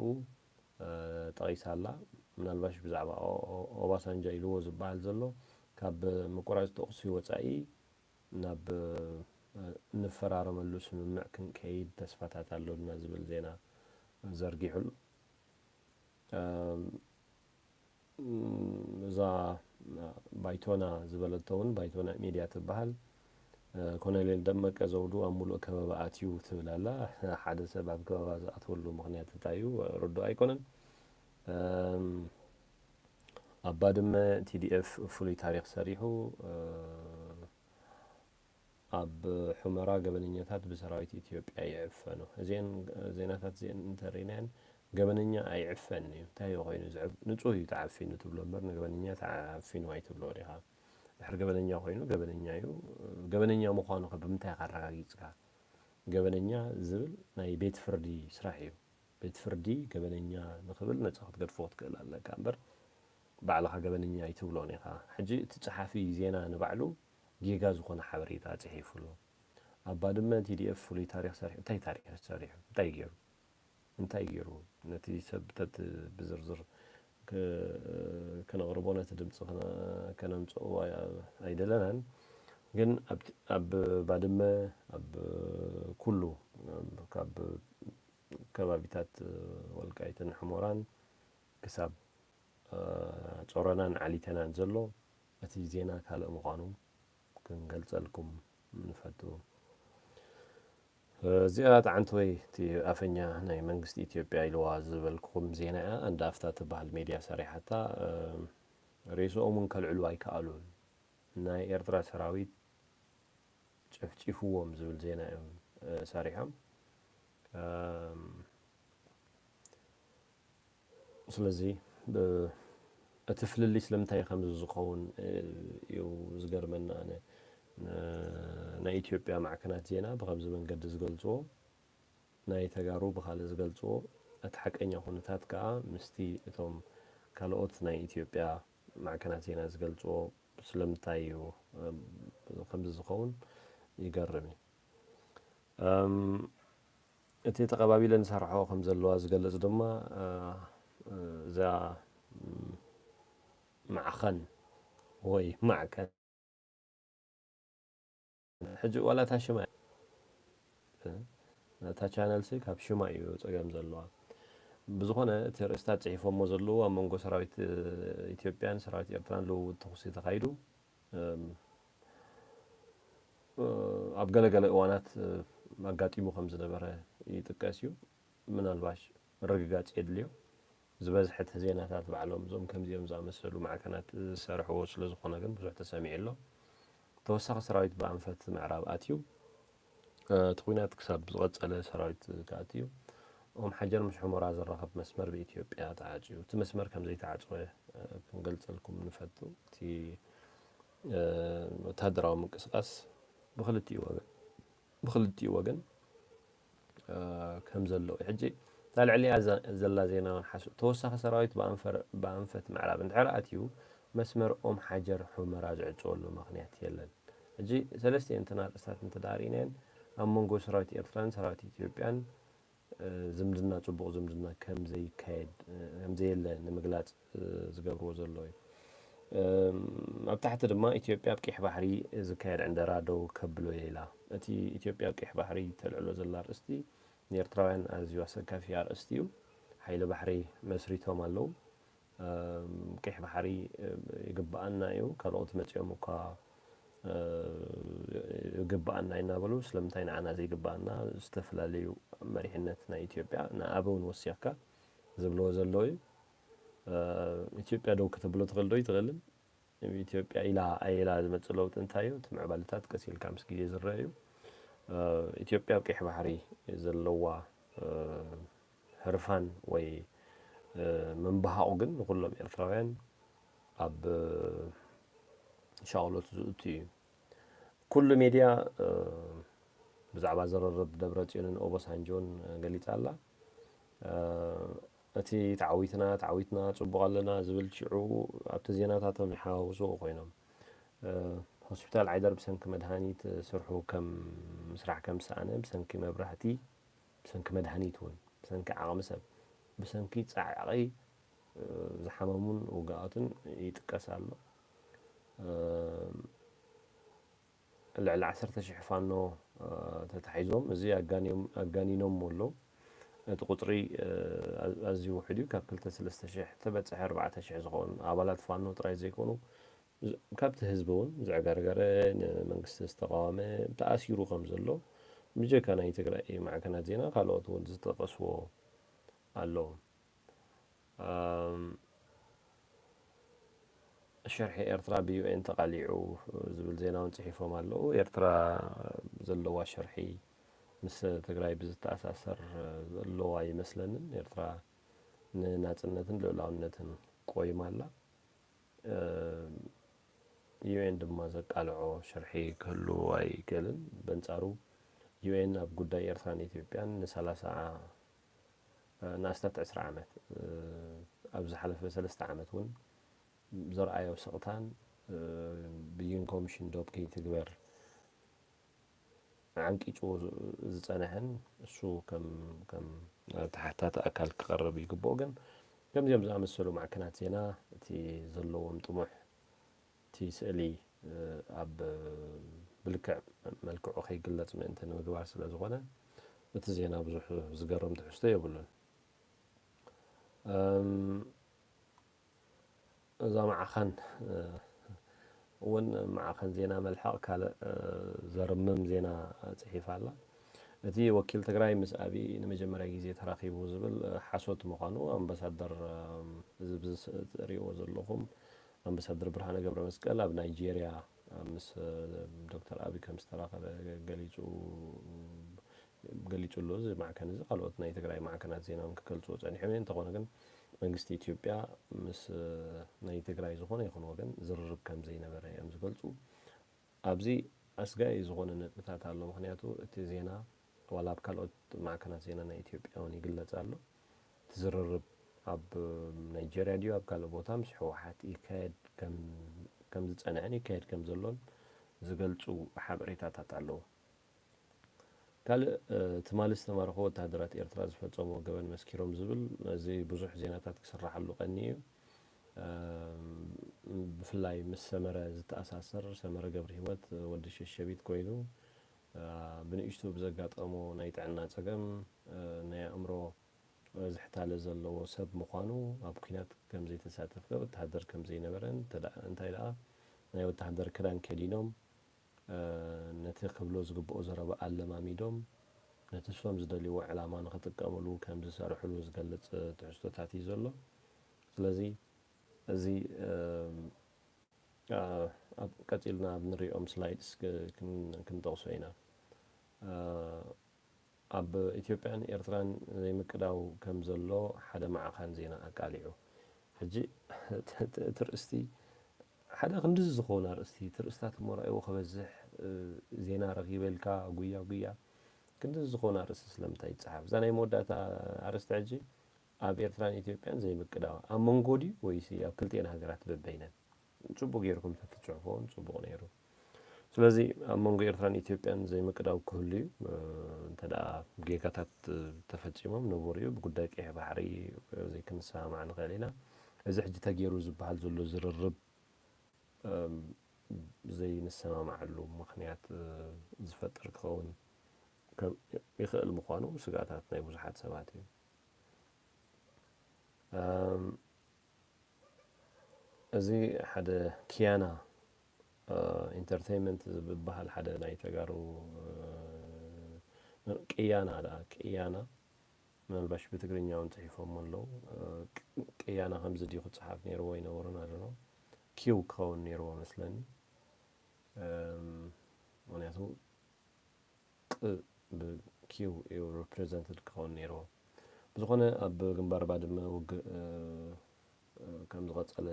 ጠቒሳ ኣላ። ምናልባሽ ብዛዕባ ኦባሳንጆ ኢልዎ ዝበሃል ዘሎ፣ ካብ ምቁራጽ ተቑሲ ወጻኢ ናብ እንፈራረመሉ ስምምዕ ክንከይድ ተስፋታት ኣሎና ዝብል ዜና ዘርጊሑ ኣሎ። እዛ ባይቶና ዝበለቶ እውን ባይቶና ሚድያ ትበሃል። ኮሎኔል ደመቀ ዘውዱ ኣብ ሙሉእ ከበባ ኣትዩ ትብል ኣላ። ሓደ ሰብ ኣብ ከበባ ዝኣትወሉ ምኽንያት እንታይ እዩ? ርዱእ ኣይኮነን። ኣብ ባድመ ቲ ዲ ኤፍ ፍሉይ ታሪኽ ሰሪሑ፣ ኣብ ሑመራ ገበነኛታት ብሰራዊት ኢትዮጵያ ይዕፈኑ። እዚአን ዜናታት እዚአን እንተርኢናየን፣ ገበነኛ ኣይዕፈን እዩ። እንታይ እዩ ኮይኑ ዝዕብ-፣ ንጹህ እዩ ተዓፊኑ ትብሎ እምበር፣ ንገበነኛ ተዓፊኑ ኣይትብሎ ዲኻ። ድሕሪ ገበነኛ ኮይኑ ገበነኛ እዩ። ገበነኛ ምዃኑ ከ ብምንታይ ኢኻ ኣረጋጊጽካ? ገበነኛ ዝብል ናይ ቤት ፍርዲ ስራሕ እዩ። ቤት ፍርዲ ገበነኛ ንኽብል ነጻ ክትገድፎ ክትክእል ኣለካ እምበር፣ ባዕልኻ ገበነኛ ኣይትብሎን ኢኻ። ሕጂ እቲ ጸሓፊ ዜና ንባዕሉ ጌጋ ዝኾነ ሓበሬታ ጽሒፉ ኣሎ። ኣብ ባድመ ቲ ዲ ኤፍ ፍሉይ ታሪኽ ሰሪሑ። እንታይ ታሪኽ ሰሪሑ? እንታይ ገይሩ? እንታይ ገይሩ? ነቲ ሰብ ተት-፣ ብዝርዝር ክ-፣ ከነቕርቦ፣ ነቲ ድምፂ ከነ-፣ ከነምፅኦ ኣይ-፣ ኣይደለናን። ግን ኣብ፣ ኣብ ባድመ፣ ኣብ ኩሉ፣ ካብ ከባቢታት ወልቃይትን ሕሞራን ክሳብ ጾረናን ዓሊተናን ዘሎ፣ እቲ ዜና ካልእ ምዃኑ ክንገልጸልኩም ንፈቱ። እዚኣ ጠዓንተወይ እቲ ኣፈኛ ናይ መንግስቲ ኢትዮጵያ ኢልዋ ዝበልኩኹም ዜና እያ። ኣንዳ ኣፍታ ትበሃል ሜድያ ሰሪሓታ። እ፣ ሬስኦም እውን ከልዕሉ ኣይከኣሉን። ናይ ኤርትራ ሰራዊት ጨፍጪፍዎም ዝብል ዜና እዮም፣ እ፣ ሰሪሖም። እም፣ ስለዚ፣ ብ-፣ እቲ ፍልልይ ስለምንታይ ከምዚ ዝኸውን፣ እ፣ እዩ ዝገርመና። ኣነ፣ ን-፣ ናይ ኢትዮጵያ ማዕከናት ዜና ብኸምዚ መንገዲ ዝገልጽዎ፣ ናይ ተጋሩ ብኻልእ ዝገልጽዎ፣ እቲ ሓቀኛ ኩነታት ከኣ ምስቲ እቶም ካልኦት ናይ ኢትዮጵያ ማዕከናት ዜና ዝገልጽዎ ስለምንታይ እዩ፣ እም፣ ከምዚ ዝኸውን ይገርም እዩ። እም፣ እቲ ተቐባቢለን ዝሰርሖ ከም ዘለዋ ዝገልጽ ድማ፣ እ፣ እዛ ማዕኸን ወይ ማዕከን ሕጂ ዋላ እታ ሽማ እታ ቻነል ሲ ካብ ሽማ እዩ ጸገም ዘለዋ። ብዝኾነ እቲ ርእስታት ጽሒፎሞ ዘለዉ ኣብ መንጎ ሰራዊት ኢትዮጵያን ሰራዊት ኤርትራን ልውውጥ ተኹሲ ተኻይዱ። ኣብ ገለገለ እዋናት ኣጋጢሙ ከም ዝነበረ ይጥቀስ እዩ። ምናልባሽ ምርግጋጽ የድልዮ። ዝበዝሐ እቲ ዜናታት ባዕሎም እዞም ከምዚኦም ዝኣመሰሉ ማዕከናት ዝሰርሕዎ ስለ ዝኾነ ግን ብዙሕ ተሰሚዑ ኣሎ። ተወሳኺ ሰራዊት ብኣንፈት ምዕራብ ኣትዩ። እቲ ኲናት ክሳብ ዝቐጸለ ሰራዊት ክኣትዩ። ኦም ሓጀር ምስ ሑመራ ዘራኸብ መስመር ብኢትዮጵያ ተዓጽዩ። እቲ መስመር ከም ዘይተዓጽወ ክንገልጸልኩም ንፈቱ። እቲ ወታደራዊ ምንቅስቃስ ብክልቲኡ ወገን ብክልቲኡ ወገን ከም ዘለዉ ሕጂ እታ ልዕሊኣ ዘላ ዜና እውን ሓሱ ተወሳኺ ሰራዊት ብኣንፈት ምዕራብ እንድሕር ኣትዩ መስመር ኦም ሓጀር ሑመራ ዝዕፅወሉ ምክንያት የለን። ሕጂ ሰለስቲኤን እተን ኣርእስታት እንተዳርኢናየን ኣብ መንጎ ሰራዊት ኤርትራን ሰራዊት ኢትዮጵያን ዝምድና ጽቡቕ ዝምድና ከም ዘይካየድ ከም ዘየለ ንምግላጽ ዝገብርዎ ዘለዉ እዩ። ኣብ ታሕቲ ድማ ኢትዮጵያ ኣብ ቂሕ ባሕሪ ዝካየድ ዕንደራ ደው ከብሎ እየ ኢላ። እቲ ኢትዮጵያ ኣብ ቂሕ ባሕሪ ተልዕሎ ዘላ ኣርእስቲ ንኤርትራውያን ኣዝዩ ኣሰካፊ ኣርእስቲ እዩ። ሓይሊ ባሕሪ መስሪቶም ኣለዉ። ቂሕ ባሕሪ ይግብኣና እዩ፣ ካልኦት መጺኦም እኳ ይግብኣና እዩ እናበሉ ስለምንታይ ንዓና ዘይግብኣና ዝተፈላለዩ መሪሕነት ናይ ኢትዮጵያ ንኣበውን ወሲኽካ ዝብልዎ ዘለዉ እዩ። ኢትዮጵያ ደው ከተብሎ ትኽእል ዶ? ኣይትኽእልን። ኢትዮጵያ ኢላ ኣየላ ዝመፅእ ለውጢ እንታይ እዩ? እቲ ምዕባለታት ቀስ ኢልካ ምስ ግዜ ዝረአ እዩ። ኢትዮጵያ ኣብ ቀይሕ ባሕሪ ዘለዋ ህርፋን ወይ ምንባሃቑ ግን ንኩሎም ኤርትራውያን ኣብ ሻቕሎት ዝእቱ እዩ። ኩሉ ሚድያ ብዛዕባ ዝርርብ ደብረፅዮንን ኦቦሳንጆን ገሊፃ ኣላ። እቲ ተዓዊትና ተዓዊትና ፅቡቕ ኣለና ዝብል ሽዑ ኣብቲ ዜናታቶም ይሓዋውስዎ ኮይኖም። ሆስፒታል ዓይደር ብሰንኪ መድሃኒት ስርሑ ከም ምስራሕ ከም ዝሰኣነ፣ ብሰንኪ መብራህቲ፣ ብሰንኪ መድሃኒት እውን፣ ብሰንኪ ዓቕሚ ሰብ፣ ብሰንኪ ጻዕቒ ዝሓመሙን ውግኣትን ይጥቀስ ኣሎ። ልዕሊ ዓሰርተ ሽሕ ፋኖ ተታሒዞም፣ እዚ ኣጋኒኖም ኣለዉ። እቲ ቁፅሪ ኣዝዩ ውሑድ እዩ። ካብ ክልተ ሰለስተ ሽሕ ተበፅሐ ኣርባዕተ ሽሕ ዝኾኑ ኣባላት ፋኖ ጥራይ ዘይኮኑ፣ ካብቲ ህዝቢ እውን ዘዕገርገረ፣ ንመንግስቲ ዝተቃወመ ተኣሲሩ ከም ዘሎ ብጀካ ናይ ትግራይ ማዕከናት ዜና ካልኦት እውን ዝጠቀስዎ ኣለዉ። ሸርሒ ኤርትራ ብዩኤን ተቃሊዑ ዝብል ዜና እውን ፅሒፎም ኣለዉ። ኤርትራ ዘለዋ ሸርሒ ምስ ትግራይ ብዝተኣሳሰር ዘለዋ ኣይመስለንን። ኤርትራ ንናፅነትን ልኡላውነትን ቆይማ ኣላ። ዩኤን ድማ ዘቃልዖ ሸርሒ ክህሉ ኣይክእልን። በንጻሩ ዩኤን ኣብ ጉዳይ ኤርትራን ኢትዮጵያን ንሰላሳ ንኣስታት ዕስራ ዓመት ኣብ ዝሓለፈ ሰለስተ ዓመት እውን ዘርኣዮ ስቕታን ብይን ኮሚሽን ዶብ ከይትግበር ዓንቂጭዎ ዝጸንሐን እሱ ከም ከም ተሓታቲ ኣካል ክቐርብ ይግብኦ። ግን ከምዚኦም ዝኣመሰሉ ማዕከናት ዜና እቲ ዘለዎም ጥሙሕ እቲ ስእሊ ኣብ ብልክዕ መልክዑ ከይግለጽ ምእንቲ ንምግባር ስለ ዝኾነ እቲ ዜና ብዙሕ ዝገርም ትሕዝቶ የብሉን። እዛ ማዕኸን እውን ማዕኸን ዜና መልሕቕ ካልእ ዘርምም ዜና ጽሒፋ ኣላ። እቲ ወኪል ትግራይ ምስ ኣብይ ንመጀመርያ ግዜ ተራኺቡ ዝብል ሓሶት ምዃኑ ኣምባሳደር፣ እዚ ትርእይዎ ዘለኹም ኣምባሳደር ብርሃነ ገብረ መስቀል ኣብ ናይጄርያ ምስ ዶክተር ኣብይ ከም ዝተራኸበ ገሊጹ ገሊጹ ኣሎ። እዚ ማዕከን እዚ ካልኦት ናይ ትግራይ ማዕከናት ዜና እውን ክገልጽዎ ጸኒሖም እዮም። እንተኾነ ግን መንግስቲ ኢትዮጵያ ምስ ናይ ትግራይ ዝኾነ ይኹን ወገን ዝርርብ ከም ዘይነበረ እዮም ዝገልጹ። ኣብዚ ኣስጋኢ ዝኾነ ነጥብታት ኣሎ። ምኽንያቱ እቲ ዜና ዋላ ኣብ ካልኦት ማዕከናት ዜና ናይ ኢትዮጵያ እውን ይግለጽ ኣሎ። እቲ ዝርርብ ኣብ ናይጄርያ ድዩ ኣብ ካልእ ቦታ ምስ ህወሓት ይካየድ ከም ከም ዝጸንዐን ይካየድ ከም ዘሎን ዝገልጹ ሓበሬታታት ኣለዉ። ካልእ ትማሊ ዝተማረኹ ወተሃደራት ኤርትራ ዝፈጸሞ ገበን መስኪሮም ዝብል እዚ ብዙሕ ዜናታት ክስራሓሉ ቀኒ እዩ። ብፍላይ ምስ ሰመረ ዝተኣሳሰር ሰመረ ገብረሂወት ወዲ ሸሸቢት ኮይኑ ብንእሽቱ ብዘጋጠሞ ናይ ጥዕና ጸገም ናይ ኣእምሮ ዝሕታለ ዘለዎ ሰብ ምዃኑ ኣብ ኲናት ከም ዘይተሳተፈ ወተሃደር ከም ዘይነበረን እንታይ ደኣ ናይ ወተሃደር ክዳን ከዲኖም ነቲ ክብሎ ዝግብኦ ዘረባ ኣለማሚዶም ነቲ እሶም ዝደልይዎ ዕላማ ንኽጥቀምሉ ከም ዝሰርሕሉ ዝገልጽ ትሕዝቶታት እዩ ዘሎ። ስለዚ እዚ ቀጺልና ኣብ ንሪኦም ስላይድስ ክንጠቕሶ ኢና። ኣብ ኢትዮጵያን ኤርትራን ዘይምቅዳው ከም ዘሎ ሓደ ማዕኻን ዜና ኣቃሊዑ። ሕጂ እቲ ርእስቲ ሓደ ክንድዚ ዝኸውን ኣርእስቲ እቲ ርእስታት እሞ ረኣይዎ ክበዝሕ ዜና ረኺበልካ ጉያ ጉያ ክንድዚ ዝኸውን ኣርእስቲ ስለምንታይ ይጸሓፍ? እዛ ናይ መወዳእታ ኣርእስቲ ሕጂ ኣብ ኤርትራን ኢትዮጵያን ዘይምቅዳው ኣብ መንጎ ድዩ ወይሲ ኣብ ክልቲኤን ሃገራት በበይነን? ጽቡቅ ጌርኩም ተትጽሕፎ እውን ጽቡቅ ነይሩ። ስለዚ ኣብ መንጎ ኤርትራን ኢትዮጵያን ዘይምቅዳው ክህሉ እዩ። እንተ ደኣ ጌጋታት ተፈጺሞም ንቡር እዩ። ብጉዳይ ቀይሕ ባሕሪ ዘይክንሰማማዕ ንኽእል ኢና። እዚ ሕጂ ተገይሩ ዝበሃል ዘሎ ዝርርብ ዘይንሰማማዓሉ ምኽንያት ዝፈጥር ክኸውን ይኽእል ምዃኑ ስግኣታት ናይ ብዙሓት ሰባት እዩ። እዚ ሓደ ኪያና ኢንተርቴይንመንት ዝበሃል ሓደ ናይ ተጋሩ ቅያና ደኣ ቅያና ምናልባሽ ብትግርኛ እውን ጽሒፎም ኣለዉ። ቅያና ከምዚ ድዩ ክጸሓፍ ነይርዎ ይነበሩን ኣለኖ ኪው ክኸውን ነይርዎ መስለኒ። ምክንያቱ ቅ ብኪው እዩ ሪፕሬዘንትድ ክኸውን ነይርዎ። ብዝኾነ ኣብ ግንባር ባድመ ውግእ ከም ዝቐጸለ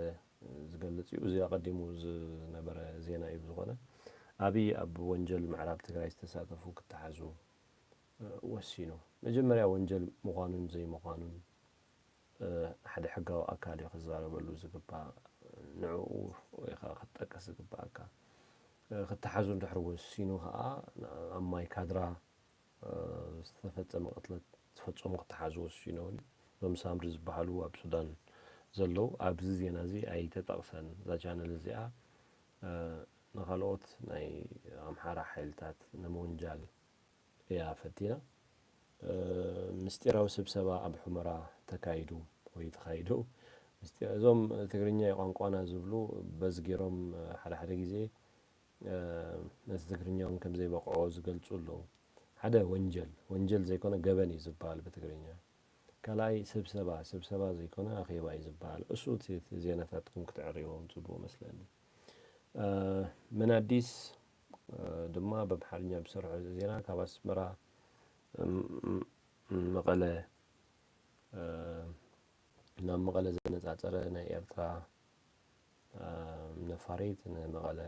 ዝገልጽ እዩ። እዚ ኣቐዲሙ ዝነበረ ዜና እዩ። ብዝኾነ ኣብይ ኣብ ወንጀል ምዕራብ ትግራይ ዝተሳተፉ ክተሓዙ ወሲኑ። መጀመርያ ወንጀል ምዃኑን ዘይምዃኑን ሓደ ሕጋዊ ኣካል እዩ ክዛረበሉ ዝግባእ። ንዕኡ ወይ ከዓ ክትጠቅስ ዝግባእካ። ክተሓዙ እንድሕር ወሲኑ ከዓ ኣብ ማይ ካድራ ዝተፈጸመ ቅትለት ዝፈጸሙ ክተሓዙ ወሲኑ እውን እዞም ሳምሪ ዝበሃሉ ኣብ ሱዳን ዘለዉ ኣብዚ ዜና እዚ ኣይተጠቕሰን። እዛ ቻነል እዚኣ ንኻልኦት ናይ ኣምሓራ ሓይልታት ንምውንጃል እያ ፈቲና። ምስጢራዊ ስብሰባ ኣብ ሑመራ ተካይዱ ወይ ተኻይዱ። እዞም ትግርኛ ቋንቋና ዝብሉ በዚ ገይሮም ሓደ ሓደ ግዜ ነቲ ትግርኛ እውን ከም ዘይበቕዖ ዝገልጹ ኣለዉ። ሓደ ወንጀል፣ ወንጀል ዘይኮነ ገበን እዩ ዝበሃል ብትግርኛ። ካልኣይ ስብሰባ፣ ስብሰባ ዘይኮነ ኣኼባ እዩ ዝበሃል። እሱ እቲ ዜናታትኩም ክትዕርይዎም ጽቡቕ መስለኒ። ምን ኣዲስ ድማ በምሓርኛ ብሰርሖ ዜና ካብ ኣስመራ መቐለ ናብ መቐለ ዘነጻጸረ ናይ ኤርትራ ነፋሪት ንመቐለ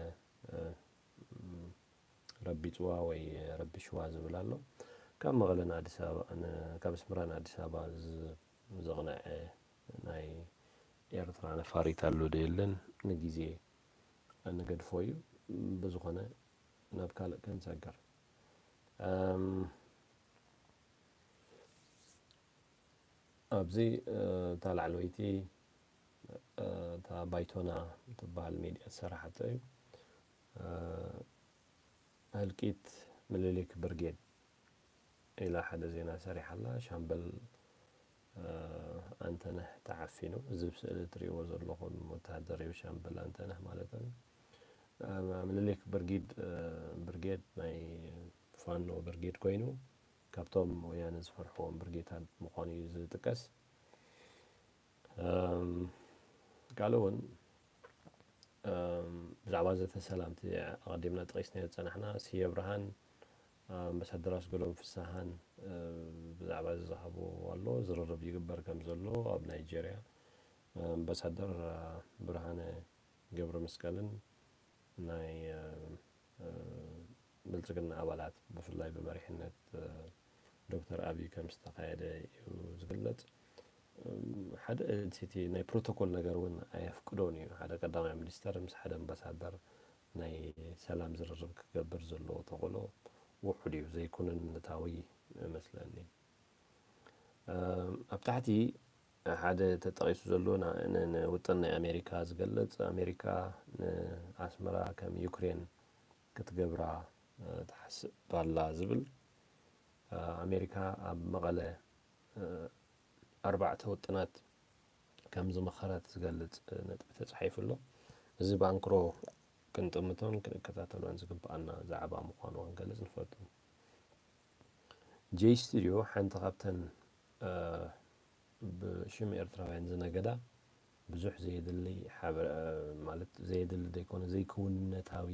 ረቢጽዋ ወይ ረቢሽዋ ዝብል ኣሎ። ካብ መቐለ ንኣዲስ ኣበባ ካብ ኣስመራ ንኣዲስ ኣበባ ዘቕንዐ ናይ ኤርትራ ነፋሪት ኣሎ ዶ የለን ንግዜ ንገድፎ እዩ። ብዝኾነ ናብ ካልእ ክንሰግር ኣብዚ እታ ላዕለወይቲ እታ ባይቶና ትበሃል ሜድያ ዝሰራሓቶ እዩ። ህልቂት ምልሊክ ብርጌድ ኢላ ሓደ ዜና ሰሪሓ ኣላ። ሻምበል ኣንተነህ ተዓፊኑ። እዚ ብስእሊ እትሪእዎ ዘለኹም ወተሃደር እዩ፣ ሻምበል ኣንተነህ ማለት እዩ። ምልሊክ ብርጊድ ብርጌድ ናይ ፋኖ ብርጌድ ኮይኑ ካብቶም ወያነ ዝፈርሕዎም ብርጌታት ምዃኑ እዩ ዝጥቀስ። ካልእ እውን ብዛዕባ ዘተ ሰላምቲ ኣቐዲምና ጠቒስናዮ ዝጸናሕና ስየ ብርሃን ኣምባሳደር ኣስገዶም ፍስሃን ብዛዕባ እዚ ዝሃብዎ ኣሎ። ዝርርብ ይግበር ከም ዘሎ ኣብ ናይጀርያ ኣምባሳደር ብርሃነ ገብረ መስቀልን ናይ ብልጽግና ኣባላት ብፍላይ ብመሪሕነት ዶክተር ኣብይ ከም ዝተኻየደ እዩ ዝግለጽ። ሓደ እቲ ናይ ፕሮቶኮል ነገር እውን ኣየፍቅዶን እዩ። ሓደ ቀዳማይ ሚኒስተር ምስ ሓደ ኣምባሳደር ናይ ሰላም ዝርርብ ክገብር ዘለዎ ተኽእሎ ውሑድ እዩ፣ ዘይኩንነታዊ መስለኒ። ኣብ ታሕቲ ሓደ ተጠቒሱ ዘሎ ንውጥን ናይ ኣሜሪካ ዝገልጽ፣ ኣሜሪካ ንኣስመራ ከም ዩክሬን ክትገብራ ትሓስብ ኣላ ዝብል፣ ኣሜሪካ ኣብ መቐለ ኣርባዕተ ውጥናት ከም ዝመኸረት ዝገልጽ ነጥቢ ተጻሒፉ ኣሎ። እዚ ብኣንክሮ ክንጥምቶን ክንከታተሎን ዝግብኣና ዛዕባ ምዃኑ ክንገልጽ ንፈቱ። ጄይ ስቱድዮ ሓንቲ ካብተን ብሽም ኤርትራውያን ዝነገዳ ብዙሕ ዘየድሊ ማለት ዘየድሊ ዘይኮነ ዘይክውንነታዊ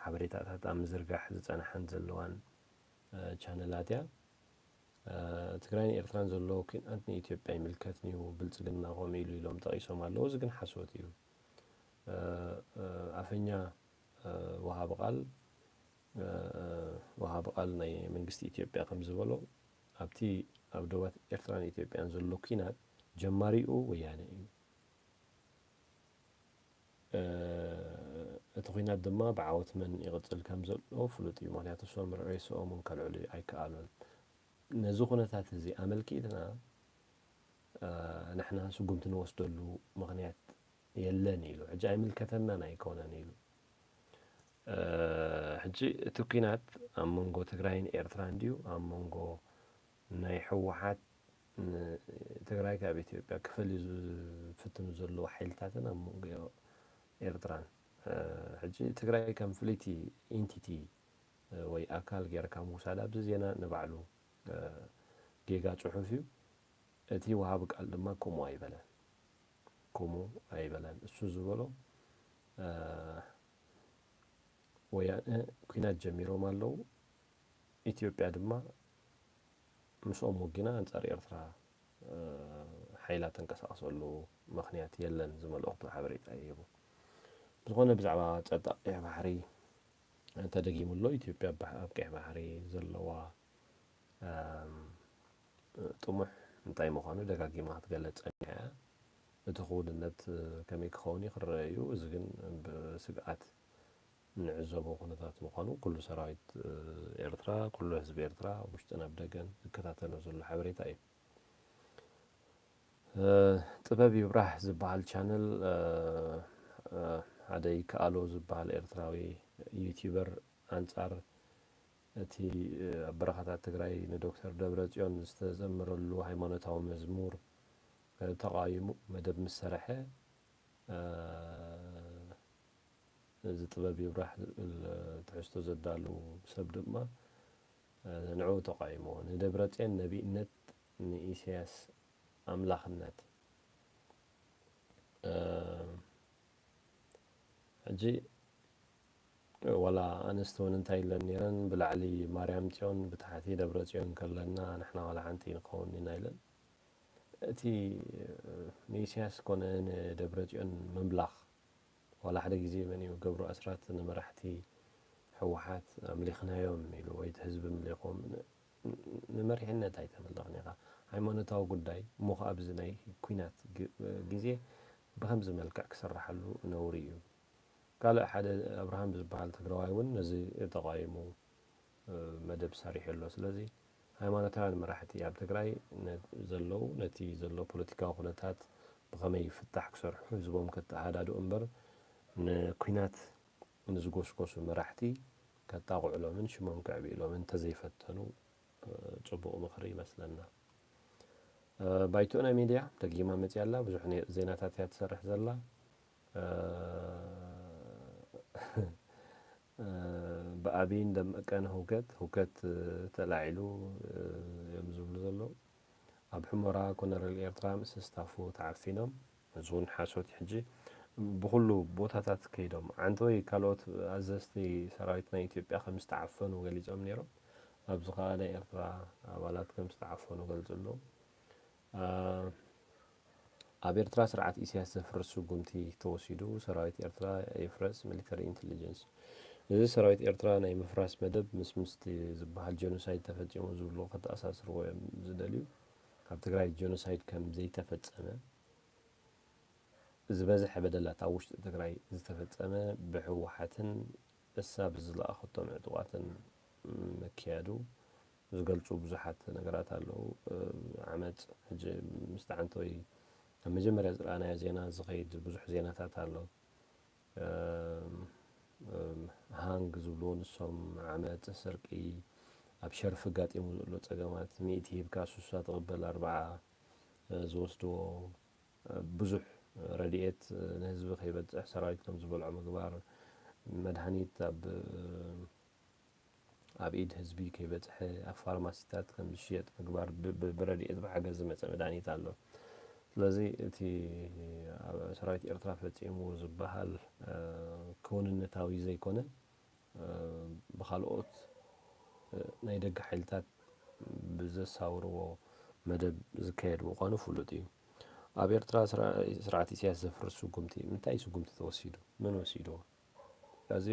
ሓበሬታታት ኣብ ምዝርጋሕ ዝጸንሓን ዘለዋን ቻነላት እያ። ትግራይን ኤርትራን ዘሎ ኩናት ንኢትዮጵያ ይምልከትንዩ፣ ብልጽግና ከምኡ ኢሉ ኢሎም ጠቒሶም ኣለዉ። እዚ ግን ሓሶት እዩ። ኣፈኛ ወሃቢ ቃል ወሃቢ ቃል ናይ መንግስቲ ኢትዮጵያ ከም ዝበሎ ኣብቲ ኣብ ዶባት ኤርትራን ኢትዮጵያን ዘሎ ኩናት ጀማሪኡ ወያነ እዩ። እቲ ኩናት ድማ ብዓወት መን ይቕጽል ከም ዘሎ ፍሉጥ እዩ። ምክንያቱ እሶም ሬስኦም እውን ከልዕሉ ኣይከኣሉን። ነዚ ኩነታት እዚ ኣመልኪትና ንሕና ስጉምቲ ንወስደሉ ምኽንያት የለን ኢሉ። ሕጂ ኣይምልከተናን ኣይኮነን ኢሉ። ሕጂ እቲ ኩናት ኣብ መንጎ ትግራይን ኤርትራን ድዩ ኣብ መንጎ ናይ ህወሓት ትግራይ ካብ ኢትዮጵያ ክፈልዩ ዝፍትኑ ዘለዉ ሓይልታትን ኣብ መንጎ ኤርትራን? ሕጂ ትግራይ ከም ፍልይቲ ኢንቲቲ ወይ ኣካል ጌርካ ምውሳድ ኣብዚ ዜና ንባዕሉ ጌጋ ጽሑፍ እዩ። እቲ ወሃቢ ቃል ድማ ከምኡ ኣይበለን። ከምኡ ኣይበለን። እሱ ዝበሎ ወያነ ኩናት ጀሚሮም ኣለዉ። ኢትዮጵያ ድማ ምስኦም ወጊና ኣንጻር ኤርትራ ሓይላ ተንቀሳቐሰሉ ምኽንያት የለን ዝመልእኽቱ ሓበሬታ ይህቡ። ብዝኾነ ብዛዕባ ጸጥታ ቀይሕ ባሕሪ ተደጊሙ ኣሎ። ኢትዮጵያ ኣብ ቀይሕ ባሕሪ ዘለዋ ጥሙሕ እንታይ ምዃኑ ደጋጊማ ክትገለጽ ጸኒሓ እያ። እቲ ክውንነት ከመይ ክኸውን እዩ ክረአ እዩ። እዚ ግን ብስግኣት ንዕዘቦ ኩነታት ምዃኑ ኩሉ ሰራዊት ኤርትራ፣ ኩሉ ህዝቢ ኤርትራ ውሽጥን ኣብ ደገን ዝከታተሎ ዘሎ ሓበሬታ እዩ። ጥበብ ይብራህ ዝበሃል ቻነል ሓደ ይከኣሎ ዝበሃል ኤርትራዊ ዩቲዩበር ኣንጻር እቲ ኣብ በረኻታት ትግራይ ንዶክተር ደብረጽዮን ዝተዘመረሉ ሃይማኖታዊ መዝሙር ተቓዊሙ መደብ ምስ ሰርሐ፣ እዚ ጥበብ ይብራህ ዝብል ትሕዝቶ ዘዳሉ ሰብ ድማ ንዕኡ ተቓዊምዎ። ንደብረጽዮን ነቢይነት፣ ንኢሳያስ ኣምላኽነት። ሕጂ ዋላ ኣንስቲ እውን እንታይ ኢለን ነይረን፣ ብላዕሊ ማርያም ጽዮን ብታሕቲ ደብረ ጽዮን ከለና ንሕና ዋላ ሓንቲ ንኸውን ኢና ኢለን። እቲ ንኢሳያስ ኮነ ንደብረ ጽዮን ምምላኽ ዋላ ሓደ ግዜ መን እዩ ገብሩ ኣስራት ንመራሕቲ ህወሓት ኣምሊኽናዮም ኢሉ ወይ እቲ ህዝቢ ምሊኹም ንመሪሕነት ኣይተመለኽን ኢኻ። ሃይማኖታዊ ጉዳይ እሞ ከኣ ኣብዚ ናይ ኲናት ግዜ ብኸምዚ መልክዕ ክስርሓሉ ነውሪ እዩ። ካልእ ሓደ ኣብርሃም ዝበሃል ትግራዋይ እውን ነዚ ተቓዊሙ መደብ ሰሪሑ ኣሎ። ስለዚ ሃይማኖታውያን መራሕቲ ኣብ ትግራይ ዘለዉ ነቲ ዘሎ ፖለቲካዊ ኩነታት ብኸመይ ይፍታሕ ክሰርሑ ህዝቦም ከተሃዳድኡ እምበር ንኲናት ንዝጎስጎሱ መራሕቲ ከጣቕዕሎምን ሽሞም ከዕብእሎም እንተዘይፈተኑ ጽቡቕ ምኽሪ ይመስለና። ባይቶና ሚድያ ደጊማ መፅያ ኣላ። ብዙሕ ዜናታት እያ ትሰርሕ ዘላ። ብኣብይን ደመቀን ህውከት ህውከት ተላዒሉ እዮም ዝብሉ ዘለዉ። ኣብ ሕሞራ ኮነረል ኤርትራ ምስ ስታፉ ተዓፊኖም። እዚ እውን ሓሶት እዩ። ሕጂ ብኹሉ ቦታታት ከይዶም ዓንተወይ ካልኦት ኣዘዝቲ ሰራዊት ናይ ኢትዮጵያ ከም ዝተዓፈኑ ገሊጾም ነይሮም። ኣብዚ ከኣ ናይ ኤርትራ ኣባላት ከም ዝተዓፈኑ ገልጹ ኣለዉ። ኣብ ኤርትራ ስርዓት ኢሳያስ ዘፍርስ ስጉምቲ ተወሲዱ፣ ሰራዊት ኤርትራ ይፍረስ፣ ሚሊተሪ ኢንተሊጀንስ። እዚ ሰራዊት ኤርትራ ናይ ምፍራስ መደብ ምስ ምስቲ ዝበሃል ጀኖሳይድ ተፈጺሙ ዝብሉ ከተኣሳስርዎ እዮም ዝደልዩ። ኣብ ትግራይ ጀኖሳይድ ከም ዘይተፈጸመ፣ ዝበዝሐ በደላት ኣብ ውሽጢ ትግራይ ዝተፈጸመ ብህወሓትን እሳ ብዝለኣኸቶም ዕጡቓትን ምክያዱ ዝገልጹ ብዙሓት ነገራት ኣለዉ። ዓመጽ ሕጂ ምስቲ ዓንተወይ ኣብ መጀመርያ ዝረኣናዮ ዜና ዝኸይድ ብዙሕ ዜናታት ኣሎ። ሃንግ ዝብልዎ ንሶም ዓመጽ፣ ስርቂ፣ ኣብ ሸርፊ ጋጢሙ ዘሎ ጸገማት፣ ሚእቲ ሂብካ ሱሳ ትቕበል ኣርብዓ ዝወስድዎ፣ ብዙሕ ረድኤት ንህዝቢ ከይበጽሕ ሰራዊት ከም ዝበልዖ ምግባር፣ መድሃኒት ኣብ ኣብ ኢድ ህዝቢ ከይበጽሐ ኣብ ፋርማሲታት ከም ዝሽየጥ ምግባር፣ ብ- ብ- ብረድኤት ብሓገዝ ዝመጸ መድሃኒት ኣሎ። ስለዚ እቲ ኣብ ሰራዊት ኤርትራ ፈጺሙ ዝበሃል ክውንነታዊ ዘይኮነ፣ ብኻልኦት ናይ ደገ ሓይልታት ብዘሳውርዎ መደብ ዝካየድ ምዃኑ ፍሉጥ እዩ። ኣብ ኤርትራ ስርዓት ኢሳያስ ዘፍርስ ስጉምቲ፣ እንታይ ስጉምቲ ተወሲዱ? መን ወሲድዎ? እዚ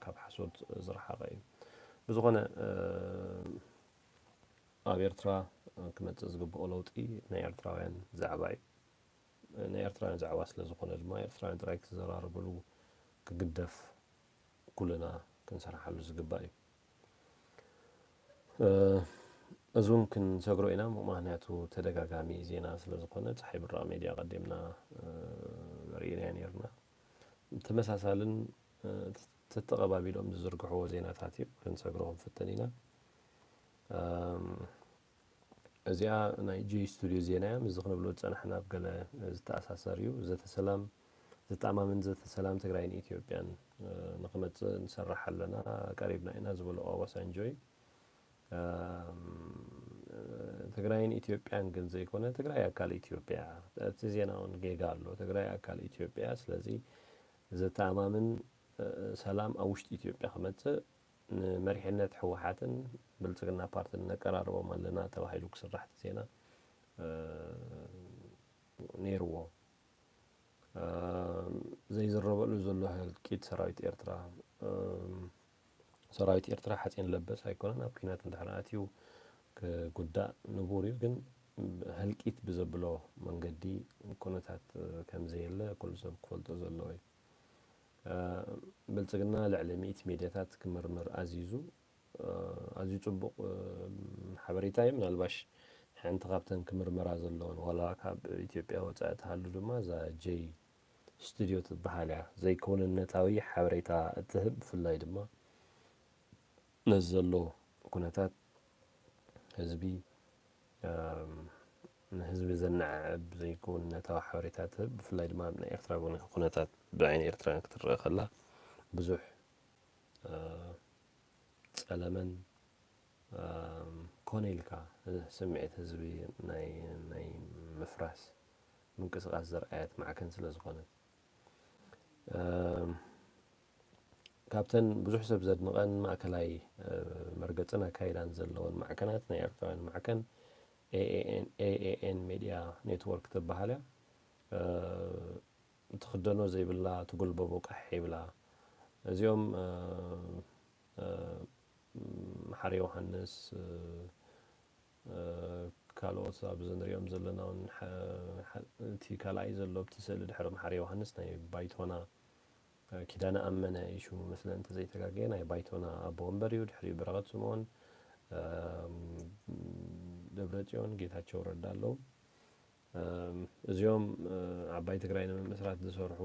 ካብ ሓሶት ዝረሓቐ እዩ። ብዝኾነ ኣብ ኤርትራ ክመጽእ ዝግብኦ ለውጢ ናይ ኤርትራውያን ዛዕባ እዩ። ናይ ኤርትራውያን ዛዕባ ስለ ዝኾነ ድማ ኤርትራውያን ጥራይ ክዘራረብሉ ክግደፍ ኩልና ክንሰርሓሉ ዝግባእ እዩ። እዚ እውን ክንሰግሮ ኢና፣ ምኽንያቱ ተደጋጋሚ ዜና ስለ ዝኾነ። ፀሓይ ብራቕ ሜድያ ቀዲምና ርኢናዮ ነይርና። ተመሳሳልን ተተቐባቢሎም ዝዝርግሕዎ ዜናታት እዩ፣ ክንሰግሮ ክንፍትን ኢና። እዚኣ ናይ ጄ ስቱድዮ ዜና እያ። ምስዚ ክንብሎ ዝጸናሕና ኣብ ገለ ዝተኣሳሰር እዩ። ዘተሰላም፣ ዘተኣማምን ዘተሰላም ትግራይን ኢትዮጵያን ንክመጽእ ንሰርሕ ኣለና፣ ቀሪብና ኢና ዝበሎ ኦባሳንጆ እዩ። ትግራይን ኢትዮጵያን ግን ዘይኮነ፣ ትግራይ ኣካል ኢትዮጵያ። እቲ ዜና እውን ጌጋ ኣሎ። ትግራይ ኣካል ኢትዮጵያ። ስለዚ ዘተኣማምን ሰላም ኣብ ውሽጢ ኢትዮጵያ ክመጽእ ንመሪሕነት ህወሓትን ብልጽግና ፓርትን ነቀራርቦም ኣለና ተባሂሉ ክስራሕ እቲ ዜና ነይርዎ። ዘይዝረበሉ ዘሎ ህልቂት ሰራዊት ኤርትራ፣ ሰራዊት ኤርትራ ሓፂን ለበስ ኣይኮነን። ኣብ ኲናት እንድሕር ኣትዩ ክጉዳእ ንቡር እዩ፣ ግን ህልቂት ብዘብሎ መንገዲ ኩነታት ከምዘየለ ኩሉ ሰብ ክፈልጦ ዘለዎ እዩ። ብልጽግና ልዕሊ ሚእቲ ሜድያታት ክምርምር ኣዚዙ፣ ኣዝዩ ጽቡቕ ሓበሬታ እዩ። ምናልባሽ ሓንቲ ካብተን ክምርመራ ዘለወን፣ ዋላ ካብ ኢትዮጵያ ወጻኢ ትሃሉ ድማ፣ እዛ ጀይ ስቱድዮ ትበሃል እያ። ዘይክውንነታዊ ሓበሬታ እትህብ፣ ብፍላይ ድማ ነዚ ዘሎ ኩነታት ህዝቢ፣ ንህዝቢ ዘነዓዕብ ዘይክውንነታዊ ሓበሬታ ትህብ። ብፍላይ ድማ ኣብ ናይ ኤርትራ ኩነታት፣ ብዓይኒ ኤርትራውያን ክትረአ ከላ፣ ብዙሕ ጸለመን ኮነ ኢልካ ስምዒት ህዝቢ ናይ ናይ ምፍራስ ምንቅስቃስ ዘርኣየት ማዕከን ስለ ዝኾነት፣ ካብተን ብዙሕ ሰብ ዘድንቐን ማእከላይ መርገጽን ኣካይዳን ዘለወን ማዕከናት፣ ናይ ኤርትራውያን ማዕከን ኤ ኤ ኤን፣ ኤ ኤ ኤን ሜድያ ኔትወርክ ትበሃል እያ። ትኽደኖ ዘይብላ፣ ትጉልበቦ ቃሕ ይብላ። እዚኦም መሓሪ ዮሃንስ፣ ካልኦት ኣብዚ ንሪኦም ዘለና እውን፣ እቲ ካልኣይ ዘሎ ኣብቲ ስእሊ ድሕሪ መሓሪ ዮሃንስ ናይ ባይቶና፣ ኪዳነ ኣመነ እዩ ሽሙ መስለ እንተዘይተጋገየ፣ ናይ ባይቶና ኣቦ ወንበር እዩ። ድሕሪኡ በረኸት ስምኦን፣ ደብረጽዮን፣ ጌታቸው ረዳ ኣለዉ። እዚኦም ዓባይ ትግራይ ንምምስራት ዝሰርሑ፣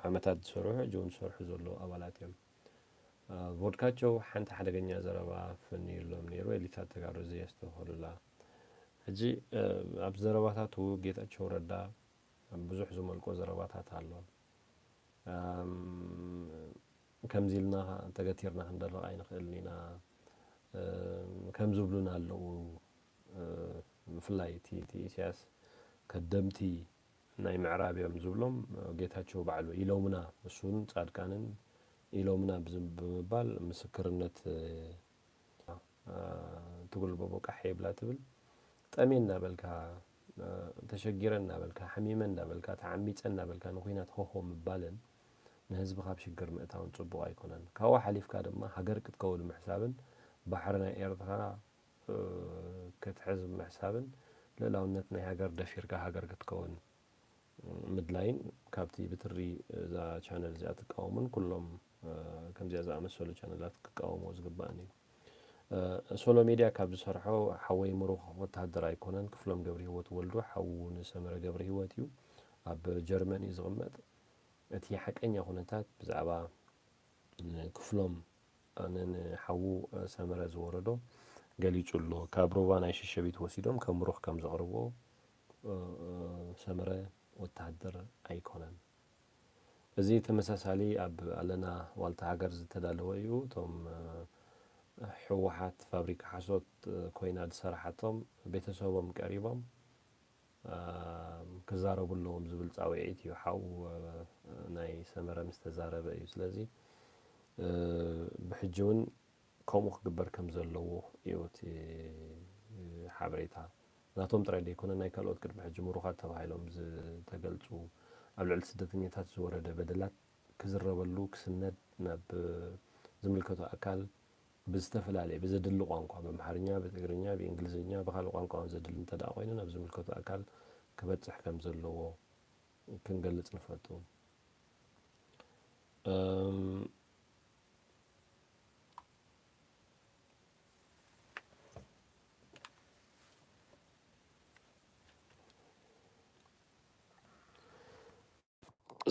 ዓመታት ዝሰርሑ፣ ሕጂ እውን ዝሰርሑ ዘለዉ ኣባላት እዮም። ቮድካቸው ሓንቲ ሓደገኛ ዘረባ ፈንዩሎም ነይሩ፣ ኤሊታት ተጋሩ ዘየስተውኸሉላ። ሕጂ ኣብ ዘረባታቱ ጌታቸው ረዳ ብዙሕ ዝመልቆ ዘረባታት ኣሎ። ከምዚ ኢልና ተገቲርና ክንደርቕ ኣይንኽእልን ኢና ከም ዝብሉን ኣለዉ። ብፍላይ እቲ እቲ ኢሳያስ ከደምቲ ናይ ምዕራብ እዮም ዝብሎም ጌታቸው ባዕሉ ኢሎምና፣ እሱን ጻድቃንን ኢሎምና ብምባል ምስክርነት ትጉልበቦ፣ ቃሕ የብላ ትብል። ጠሜ እናበልካ፣ ተሸጊረ እናበልካ፣ ሓሚመ እናበልካ፣ ተዓሚፀ እናበልካ ንኩናት ሆሆ ምባልን ንህዝቢ ካብ ሽግር ምእታውን ፅቡቕ ኣይኮነን። ካብኡ ሓሊፍካ ድማ ሃገር ክትከውን ምሕሳብን ባሕሪ ናይ ኤርትራ ክትሕዝ ምሕሳብን ልእላውነት ናይ ሃገር ደፊርካ ሃገር ክትከውን ምድላይን ካብቲ ብትሪ እዛ ቻነል እዚኣ ትቃወሙን ኩሎም ከምዚኣ ዝኣመሰሉ ቻነላት ክቃወምዎ ዝግባእን እዩ። ሶሎ ሜድያ ካብ ዝሰርሖ ሓወይ ምሩኽ ወተሃደር ኣይኮነን፣ ክፍሎም ገብረ ህይወት ወልዱ ሓዉ ንሰመረ ገብረ ህይወት እዩ። ኣብ ጀርመን እዩ ዝቕመጥ። እቲ ሓቀኛ ኩነታት ብዛዕባ ክፍሎም ንሓዉ ሰመረ ዝወረዶ ገሊጹ ኣሎ። ካብ ሩባ ናይ ሸሸቢት ወሲዶም ከም ምሩኽ ከም ዘቕርብዎ ሰመረ ወተሃደር ኣይኮነን። እዚ ተመሳሳሊ ኣብ ኣለና ዋልታ ሃገር ዝተዳለወ እዩ። እቶም ሕወሓት ፋብሪካ ሓሶት ኮይና ዝሰራሓቶም ቤተሰቦም ቀሪቦም ክዛረቡ ኣለዎም ዝብል ፃውዒት እዩ ሓው ናይ ሰመረ ምስ ተዛረበ እዩ። ስለዚ ብሕጂ እውን ከምኡ ክግበር ከም ዘለዎ እዩ እቲ ሓበሬታ። ናቶም ጥራይ ዘይኮነ ናይ ካልኦት ቅድሚ ሕጂ ምሩኻት ተባሂሎም ዝተገልፁ ኣብ ልዕሊ ስደተኛታት ዝወረደ በደላት ክዝረበሉ ክስነድ ናብ ዝምልከቶ ኣካል ብዝተፈላለየ ብዘድሊ ቋንቋ ብኣምሓርኛ ብትግርኛ ብእንግሊዝኛ ብካልእ ቋንቋ እውን ዘድሊ እንተደኣ ኮይኑ ናብ ዝምልከቶ ኣካል ክበፅሕ ከም ዘለዎ ክንገልፅ ንፈቱ።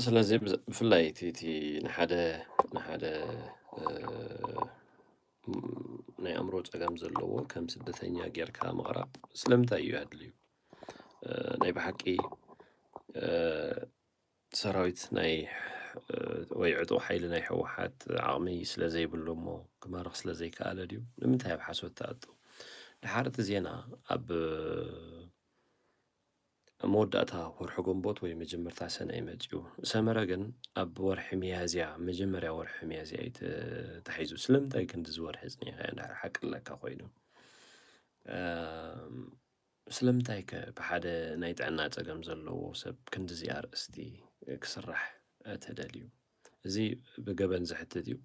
ስለዚ ብፍላይ እቲ ንሓደ ንሓደ ናይ ኣእምሮ ፀገም ዘለዎ ከም ስደተኛ ጌርካ ምቕራብ ስለምንታይ እዩ ኣድልዩ? ናይ ብሓቂ ሰራዊት ናይ ወይ ዕጡቕ ሓይሊ ናይ ህወሓት ዓቕሚ ስለ ዘይብሉ እሞ ክማርኽ ስለ ዘይከኣለ ድዩ? ንምንታይ ኣብ ሓሶት ተኣቱ? ድሓር እቲ ዜና ኣብ መወዳእታ ወርሒ ግንቦት ወይ መጀመርታ ሰነ እዩ መፂኡ። ሰመረ ግን ኣብ ወርሒ ሚያዝያ መጀመርያ ወርሒ ሚያዝያ እዩ ተታሒዙ። ስለምንታይ ክንዲ ዝወርሒ ፅኒኻ እንድሕር ሓቂ ኣለካ ኮይኑ ስለምንታይ ከ ብሓደ ናይ ጥዕና ጸገም ዘለዎ ሰብ ክንድዚ ኣርእስቲ ክስራሕ ተደልዩ? እዚ ብገበን ዘሕትት እዩ።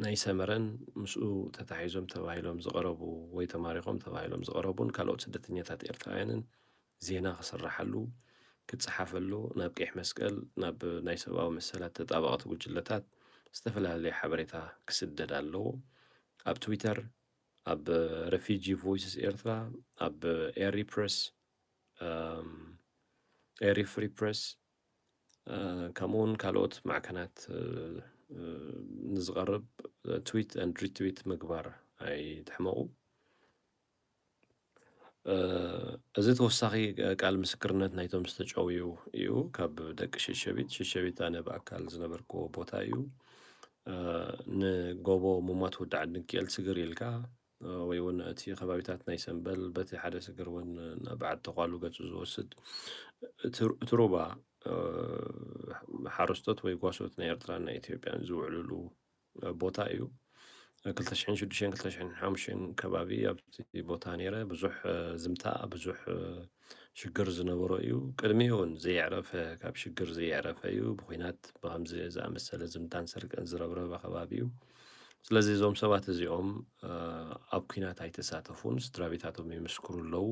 ናይ ሰመረን ምስኡ ተታሒዞም ተባሂሎም ዝቐረቡ ወይ ተማሪኾም ተባሂሎም ዝቐረቡን ካልኦት ስደተኛታት ኤርትራውያንን ዜና ክስራሓሉ፣ ክጸሓፈሉ፣ ናብ ቀይሕ መስቀል፣ ናብ ናይ ሰብኣዊ መሰላት ተጣባቕቲ ጉጅለታት ዝተፈላለየ ሓበሬታ ክስደድ ኣለዎ። ኣብ ትዊተር ኣብ ረፊጂ ቮይስስ ኤርትራ ኣብ ኤሪ ፕረስ ኤሪ ፍሪ ፕረስ ከምኡ እውን ካልኦት ማዕከናት ንዝቐርብ ትዊት ን ሪትዊት ምግባር ኣይትሕመቑ። እዚ ተወሳኺ ቃል ምስክርነት ናይቶም ዝተጨውዩ እዩ። ካብ ደቂ ሸሸቢት ሸሸቢት ኣነ ብኣካል ዝነበርክዎ ቦታ እዩ። ንጎቦ ሙማት ወዲ ዓዲ ንክኤል ስግር ኢልካ ወይ እውን እቲ ከባቢታት ናይ ሰምበል በቲ ሓደ ስግር እውን ናብ ዓዲ ተኳሉ ገፁ ዝወስድ እቲ ሩባ ሓረስቶት ወይ ጓሶት ናይ ኤርትራን ናይ ኢትዮጵያን ዝውዕልሉ ቦታ እዩ። ክልተ ሽሕን ሽዱሽተን ክልተ ሽሕን ሓሙሽተን ከባቢ ኣብቲ ቦታ ነይረ። ብዙሕ ዝምታ ብዙሕ ሽግር ዝነበሮ እዩ። ቅድሚኡ እውን ዘየዕረፈ ካብ ሽግር ዘየዕረፈ እዩ። ብኩናት ብከምዚ ዝኣመሰለ ዝምታን ስርቅን ዝረብረበ ከባቢ እዩ። ስለዚ እዞም ሰባት እዚኦም ኣብ ኩናት ኣይተሳተፉን። ስድራ ቤታቶም ይምስክሩ ኣለዉ።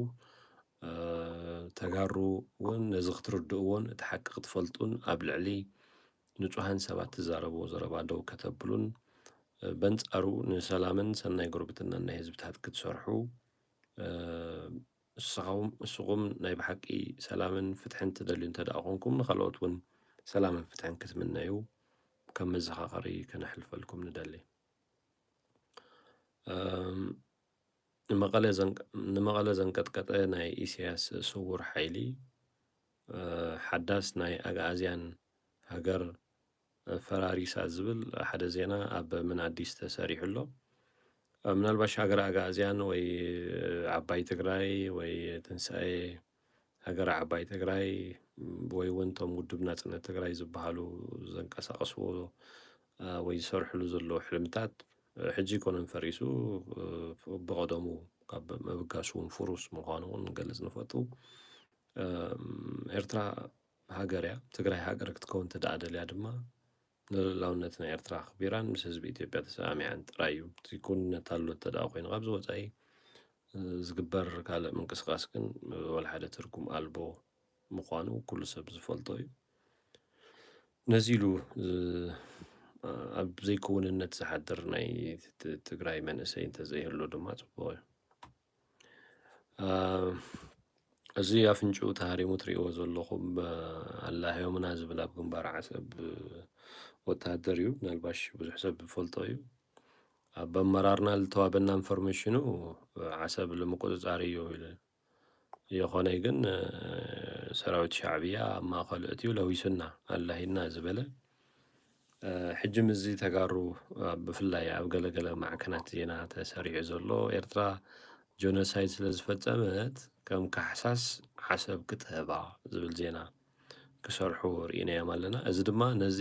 ተጋሩ እውን ነዚ ክትርድእዎን እቲ ሓቂ ክትፈልጡን ኣብ ልዕሊ ንጹሃን ሰባት ትዛረብዎ ዘረባ ደው ከተብሉን በንጻሩ ንሰላምን ሰናይ ጉርብትናን ናይ ህዝብታት ክትሰርሑ እስኹም ናይ ብሓቂ ሰላምን ፍትሕን ትደልዩ እንተ ደኣ ኮንኩም ንኻልኦት እውን ሰላምን ፍትሕን ክትምነዩ ከም መዘኻኸሪ ከነሕልፈልኩም ንደሊ። ንመቐለ ዘንቀጥቀጠ ናይ ኢሳያስ ስውር ሓይሊ ሓዳስ ናይ ኣግኣዝያን ሃገር ፈራሪሳ ዝብል ሓደ ዜና ኣብ ምን ኣዲስ ተሰሪሑ ኣሎ። ምናልባሽ ሃገር ኣግኣዝያን ወይ ዓባይ ትግራይ ወይ ትንሳኤ ሃገር ዓባይ ትግራይ ወይ እውን እቶም ውድብ ናፅነት ትግራይ ዝበሃሉ ዘንቀሳቀስዎ ወይ ዝሰርሕሉ ዘለዉ ሕልምታት ሕጂ ይኮነን ፈሪሱ ብቐደሙ ካብ ምብጋሱ እውን ፍሩስ ምዃኑ እውን ንገልፅ ንፈቱ። ኤርትራ ሃገር እያ። ትግራይ ሃገር ክትከውን እንተ ደኣ ደልያ ድማ ንልኡላውነት ናይ ኤርትራ ኣኽቢራን ምስ ህዝቢ ኢትዮጵያ ተሰማሚዓን ጥራይ እዩ። እቲ ክውንነት ኣሎ እንተ ደኣ ኮይኑ ካብዚ ወፃኢ ዝግበር ካልእ ምንቅስቃስ ግን ወላ ሓደ ትርጉም ኣልቦ ምዃኑ ኩሉ ሰብ ዝፈልጦ እዩ። ነዚ ኢሉ ኣብ ብዘይክውንነት ዝሓድር ናይ ት-፣ ትግራይ መንእሰይ እንተዘይህሉ ድማ ጽቡቕ እዩ። እ፣ እዚ ኣፍንጭኡ ተሃሪሙ ትርእይዎ ዘለኹም፣ እ፣ ኣላህዮምና ዝብል ኣብ ግንባር ዓሰብ ወተሃደር እዩ። ምናልባሽ ብዙሕ ሰብ ዝፈልጦ እዩ። ኣብ ኣመራርና ዝተዋበና ኢንፎርሜሽኑ ዓሰብ ንምቁጽጻር እዩ ኢሉ። ይኾነ ግን፣ እ፣ ሰራዊት ሻዕብያ ኣብ ማእከሉ እትዩ ለዊሱና ኣላሂና ዝበለ፣ እ፣ ሕጂ ምስዚ ተጋሩ፣ እ፣ ብፍላይ ኣብ ገለገለ ማዕከናት ዜና ተሰሪዑ ዘሎ ኤርትራ ጆኖሳይድ ስለ ዝፈጸመት ከም ካሕሳስ ዓሰብ ክትህባ ዝብል ዜና ክሰርሑ ርኢናዮም ኣለና። እዚ ድማ ነዚ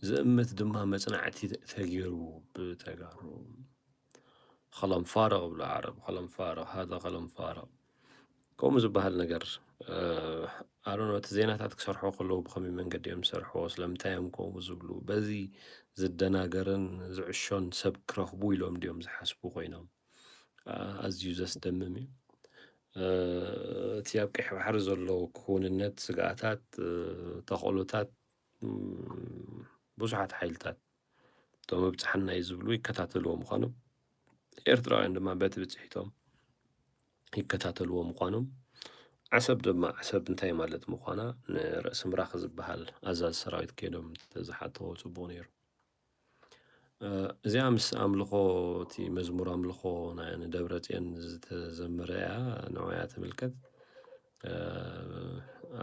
ዝእምት ድማ መጽናዕቲ ተገይሩ ብተጋሩ። ከለም ፋረቕ ብሎ ዓረብ፣ ከለም ፋረቕ፣ ሃዛ ከለም ፋረቕ። ከምኡ ዝበሃል ነገር፣ እ፣ ኣሮኖ እቲ ዜናታት ክሰርሖ ከለዉ ብኸመይ መንገዲ እዮም ዝሰርሕዎ? ስለምንታይ እዮም ከምኡ ዝብሉ? በዚ ዝደናገርን ዝዕሾን ሰብ ክረኽቡ ኢሎም ድዮም ዝሓስቡ ኮይኖም? እ፣ ኣዝዩ ዘስደምም እዩ። እ፣ እቲ ኣብ ቀይሕ ባሕሪ ዘሎ ክውንነት፣ ስግኣታት፣ እ፣ ተኽእሎታት፣ ም፣ ብዙሓት ሓይልታት እቶም ኣብጽሓና እዩ ዝብሉ ይከታተልዎ ምዃኖም፣ ኤርትራውያን ድማ በቲ ብጽሒቶም ይከታተልዎ ምዃኖም፣ ዓሰብ ድማ ዓሰብ እንታይ ማለት ምዃና ንርእሲ ምራኽ ዝበሃል ኣዛዚ ሰራዊት ከይዶም ተዝሓትዎ ጽቡቕ ነይሩ። እ፣ እዚኣ ምስ ኣምልኾ፣ እቲ መዝሙር ኣምልኾ ናይ ንደብረጽዮን ዝተዘመረ እያ፣ ንዕኡ እያ ትምልከት። እ፣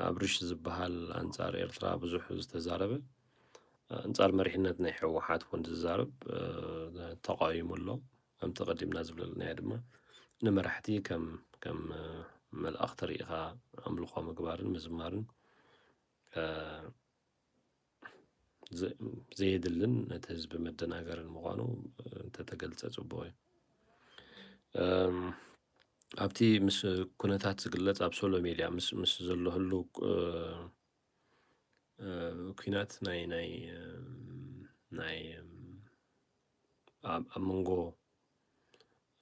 ኣብርሽ ዝበሃል ኣንጻር ኤርትራ ብዙሕ ዝተዛረበ፣ ኣንጻር መሪሕነት ናይ ህወሓት እውን ዝዛረብ፣ እ፣ ተቃዊሙ ኣሎ። ከምቲ ቀዲምና ዝብለልናዮ ድማ ንመራሕቲ ከም፣ ከም፣ እ፣ መልኣኽቲ ርኢኻ ኣምልኾ ምግባርን ምዝማርን፣ እ፣ ዘ-፣ ዘየድልን ነቲ ህዝቢ መደናገርን ምዃኑ እንተተገልጸ ጽቡቕ እዩ። እም፣ ኣብቲ ምስ ኩነታት ዝግለጽ ኣብ ሶሎ ሜድያ ምስ፣ ምስ ዘሎ ህሉው፣ እ፣ እ፣ ኲናት ናይ፣ ናይ፣ እም፣ ናይ፣ እም፣ ኣብ፣ ኣብ መንጎ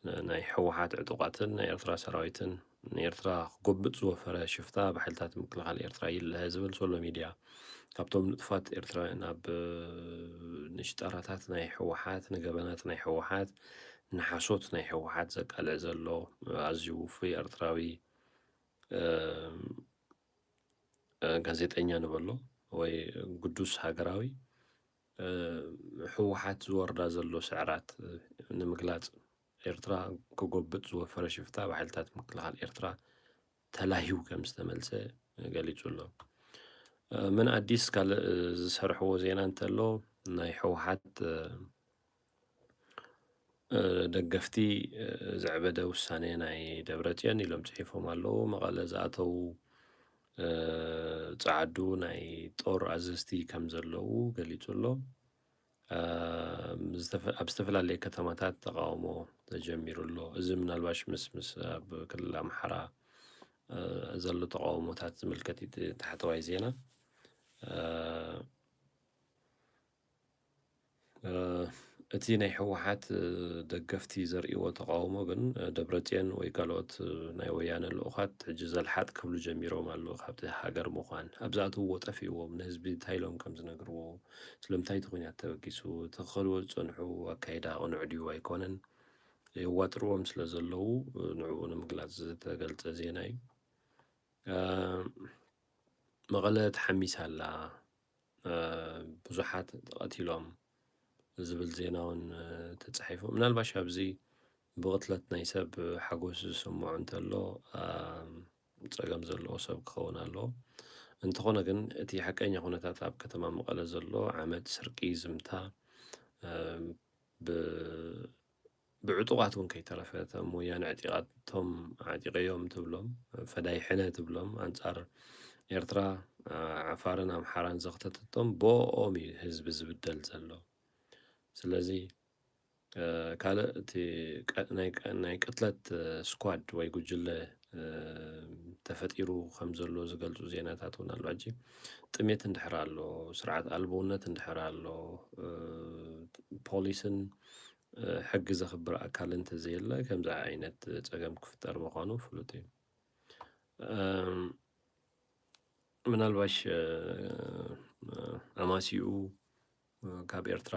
ን-፣ ናይ ህወሓት ዕጡቓትን ናይ ኤርትራ ሰራዊትን ንኤርትራ ክጎብጥ ዝወፈረ ሽፍታ ብሓይልታት ምክልኻል ኤርትራ ይለሀ ዝብል ሶሎ ሚድያ፣ ካብቶም ንጡፋት ኤርትራውያን ኣብ፣ እ፣ ንሽጣራታት ናይ ህወሓት፣ ንገበናት ናይ ህወሓት፣ ንሓሶት ናይ ህወሓት ዘቃልዕ ዘሎ ኣዝዩ ውፉይ ኤርትራዊ፣ እ፣ እ፣ ጋዜጠኛ ንበሎ ወይ ግዱስ ሃገራዊ፣ እ፣ ህወሓት ዝወርዳ ዘሎ ስዕራት፣ እ፣ ንምግላጽ ኤርትራ ክጎብጥ ዝወፈረ ሽፍታ ብሓይልታት ምክልኻል ኤርትራ ተላህዩ ከም ዝተመልሰ ገሊጹ ኣሎ። እ፣ ምን ኣዲስ ካልእ፣ እ፣ ዝሰርሕዎ ዜና እንተሎ ናይ ህወሓት፣ እ፣ እ፣ ደገፍቲ፣ እ፣ ዘዕበደ ውሳኔ ናይ ደብረጽዮን ኢሎም ጽሒፎም ኣለዉ። መቐለ ዝኣተዉ፣ እ፣ ጸዓዱ ናይ ጦር ኣዘዝቲ ከም ዘለዉ ገሊጹ ኣሎ። እ፣ ዝተፈ-፣ ኣብ ዝተፈላለየ ከተማታት ተቃውሞ ተጀሚሩ ኣሎ። እዚ ምናልባሽ ምስ፣ ምስ ኣብ ክልል ኣምሓራ፣ እ፣ ዘሎ ተቃውሞታት ዝምልከት እዩ እቲ ታሕተዋይ ዜና። እ፣ እ፣ እቲ ናይ ህወሓት፣ እ፣ ደገፍቲ ዘርእይዎ ተቃውሞ ግን፣ እ፣ ደብረጽዮን ወይ ካልኦት፣ እ፣ ናይ ወያነ ልኡኻት ሕጂ ዘልሓጥ ክብሉ ጀሚሮም ኣለዉ። ካብቲ ሃገር ምዃን ኣብ ዝኣትውዎ ጠፊእዎም፣ ንህዝቢ እንታይ ኢሎም ከም ዝነግርዎ፣ ስለምንታይ እቲ ኲናት ተበጊሱ፣ እቲ ክኸድዎ ዝጸንሑ ኣካይዳ ቅኑዕ ድዩ ኣይኮነን የዋጥርዎም ስለ ዘለዉ፣ እ፣ ንዕኡ ንምግላጽ ዝተገልጸ ዜና እዩ። እ፣ መቐለ ተሓሚሳ ኣላ። እ፣ ብዙሓት ተቐቲሎም ዝብል ዜና እውን፣ እ፣ ተጻሒፉ። ምናልባሽ ኣብዚ ብቕትለት ናይ ሰብ ሓጎስ ዝስምዖ እንተሎ፣ እ፣ ጸገም ዘለዎ ሰብ ክኸውን ኣለዎ። እንተኾነ ግን እቲ ሓቀኛ ኩነታት ኣብ ከተማ መቐለ ዘሎ ዓመጽ፣ ስርቂ፣ ዝምታ፣ እ፣ ብ-፣ ብዕጡቓት እውን ከይተረፈ፣ እቶም ወያነ ዕጢቓቶም ዓጢቐዮም ትብሎም፣ ፈዳይ ሕነ ትብሎም፣ ኣንጻር ኤርትራ፣ ዓፋርን ኣምሓራን ዘኽተተቶም ብኦም እዩ ህዝቢ ዝብደል ዘሎ። ስለዚ፣ እ፣ ካልእ እቲ ቀ-፣ ናይ ቀ-፣ ናይ ቅትለት፣ እ፣ ስኳድ ወይ ጉጅለ፣ እ፣ ተፈጢሩ ከም ዘሎ ዝገልጹ ዜናታት እውን ኣሎ። ሕጂ ጥሜት እንድሕር ኣሎ፣ ስርዓት ኣልቦነት እንድሕር ኣሎ፣ እ፣ ፖሊስን፣ እ፣ ሕጊ ዘኽብር ኣካል እንተዘየለ ከምዚ ዓይነት ጸገም ክፍጠር ምዃኑ ፍሉጥ እዩ። እም፣ ምናልባሽ፣ እ፣ እ፣ ኣማሲኡ ካብ ኤርትራ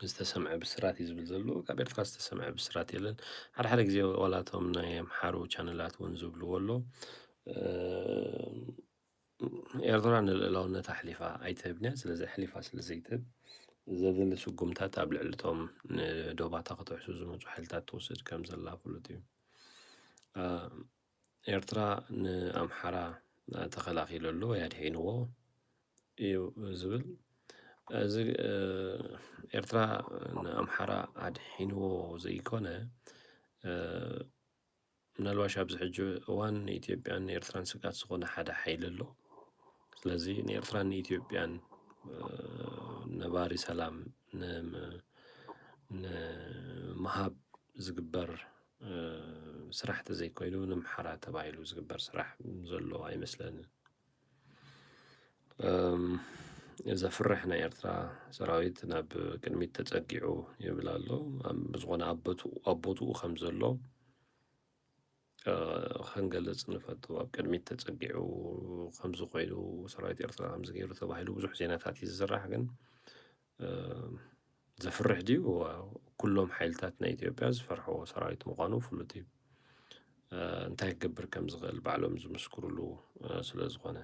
ዝተሰምዐ ብስራት እዩ ዝብል ዘሎ። ካብ ኤርትራ ዝተሰምዐ ብስራት የለን። ሓደ ሓደ ግዜ ዋላ እቶም ናይ ኣምሓሩ ቻነላት እውን ዝብልዎ ኣሎ። ኤርትራ ንልእላውነት ኣሕሊፋ ኣይትህብን እያ። ስለዚ ኣሕሊፋ ስለ ዘይትህብ ዘድሊ ስጉምታት ኣብ ልዕሊ እቶም ንዶባታ ክትሕሱ ዝመፁ ሓይልታት ትወስድ ከም ዘላ ፍሉጥ እዩ። ኤርትራ ንኣምሓራ ተኸላኺሉ ኣሎ ወይ ኣድሒንዎ እዩ ዝብል። እዚ ኤርትራ ንኣምሓራ ኣድሒንዎ ዘይኮነ፣ ምናልባሽ ኣብዚ ሕጂ እዋን ንኢትዮጵያን ንኤርትራን ስግኣት ዝኾነ ሓደ ሓይሊ ኣሎ። ስለዚ ንኤርትራን ንኢትዮጵያን ነባሪ ሰላም ንምሃብ ዝግበር ስራሕ ተዘይኮይኑ፣ ንምሓራ ተባሂሉ ዝግበር ስራሕ ዘሎ ኣይመስለንን። ዘፍርሕ ናይ ኤርትራ ሰራዊት ናብ ቅድሚት ተጸጊዑ ይብል ኣሎ። ብዝኾነ ኣብ ቦትኡ ከም ዘሎ ክንገልጽ ንፈቱ። ኣብ ቅድሚት ተጸጊዑ ከምዚ ኮይኑ፣ ሰራዊት ኤርትራ ከምዚ ገይሩ ተባሂሉ ብዙሕ ዜናታት እዩ ዝስራሕ፣ ግን ዘፍርሕ ድዩ? ኩሎም ሓይልታት ናይ ኢትዮጵያ ዝፈርሕዎ ሰራዊት ምዃኑ ፍሉጥ እዩ። እንታይ ክገብር ከም ዝኽእል ባዕሎም ዝምስክሩሉ ስለ ዝኾነ።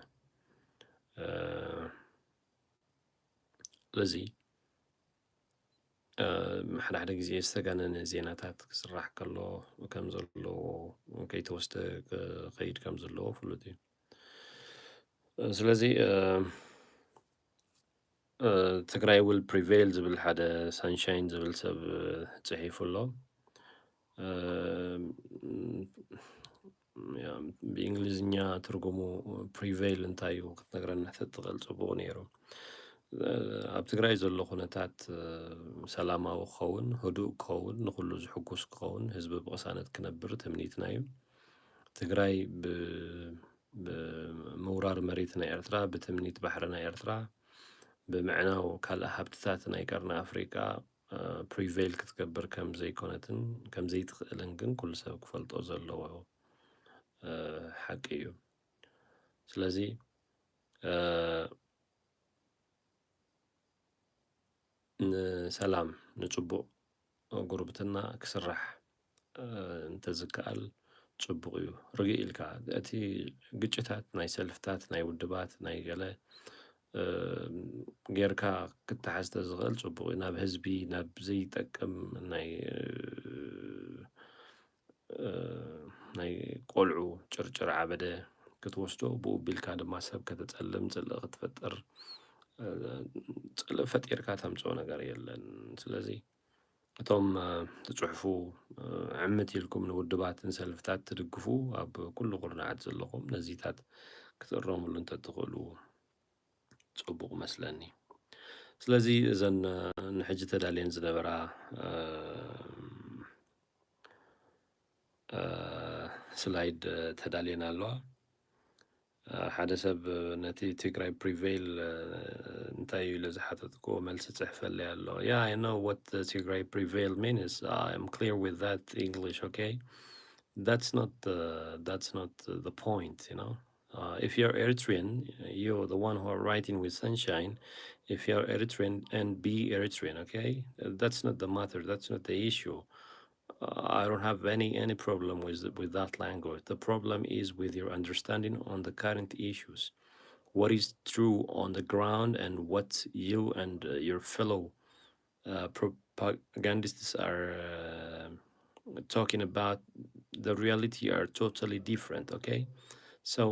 ስለዚ ሓደ ሓደ ግዜ ዝተጋነነ ዜናታት ክስራሕ ከሎ ከም ዘለዎ፣ ከይተወስደ ክኸይድ ከም ዘለዎ ፍሉጥ እዩ። ስለዚ ትግራይ will prevail ዝብል ሓደ ሳንሻይን ዝብል ሰብ ፅሒፉ ኣሎ። ብእንግሊዝኛ ትርጉሙ ፕሪቬይል እንታይ እዩ ክትነግረና ተትኽእል ፅቡቕ ነይሩ። ኣብ ትግራይ ዘሎ ኩነታት ሰላማዊ ክኸውን፣ ህዱእ ክኸውን፣ ንኩሉ ዝሕጉስ ክኸውን፣ ህዝቢ ብቕሳነት ክነብር ትምኒትና እዩ። ትግራይ ብምውራር መሬት ናይ ኤርትራ፣ ብትምኒት ባሕሪ ናይ ኤርትራ፣ ብምዕናው ካልእ ሃብትታት ናይ ቀርኒ ኣፍሪቃ ፕሪቬይል ክትገብር ከም ዘይኮነትን ከም ዘይትኽእልን ግን ኩሉ ሰብ ክፈልጦ ዘለዎ ሓቂ እዩ። ስለዚ ንሰላም፣ ንጽቡቕ ጉርብትና ክስራሕ እንተዝከኣል ጽቡቕ እዩ። ርግእ ኢልካ እቲ ግጭታት ናይ ሰልፍታት፣ ናይ ውድባት፣ ናይ ገለ ጌርካ ክተሓዝ ተዝኽእል ጽቡቕ እዩ። ናብ ህዝቢ፣ ናብ ዘይጠቅም ናይ ናይ ቆልዑ ጭርጭር ዓበደ ክትወስዶ፣ ብኡ ቢልካ ድማ ሰብ ከተጸልም፣ ጽልኢ ክትፈጥር፣ ጽልኢ ፈጢርካ ተምጽኦ ነገር የለን። ስለዚ እቶም ትጽሕፉ፣ ዕምት ኢልኩም ንውድባትን ሰልፍታት ትድግፉ፣ ኣብ ኩሉ ኩርናዓት ዘለኹም ነዚታት ክትእረምሉ እንተትኽእሉ ጽቡቕ መስለኒ። ስለዚ እዘን ንሕጂ ተዳልየን ዝነበራ ስላይድ ተዳልየን ኣለዋ። ሓደ ሰብ ነቲ ትግራይ ፕሪቬይል እንታይ እዩ ኢለ ዝሓተትኩዎ መልሲ ጽሕፈለይ ኣሎ። Yeah, I know what the ትግራይ ፕሪቬይል means. I'm clear with that English, okay? That's not the, that's not the point, you know? Uh, if you're Eritrean, you're the one who are writing with Sunshine. If you're Eritrean, and be Eritrean, okay? Uh, that's not the matter. That's not the issue. Uh, I don't have any any problem with with that language. The problem is with your understanding on the current issues. What is true on the ground and what you and uh, your fellow uh, propagandists are uh, talking about, the reality are totally different, okay? So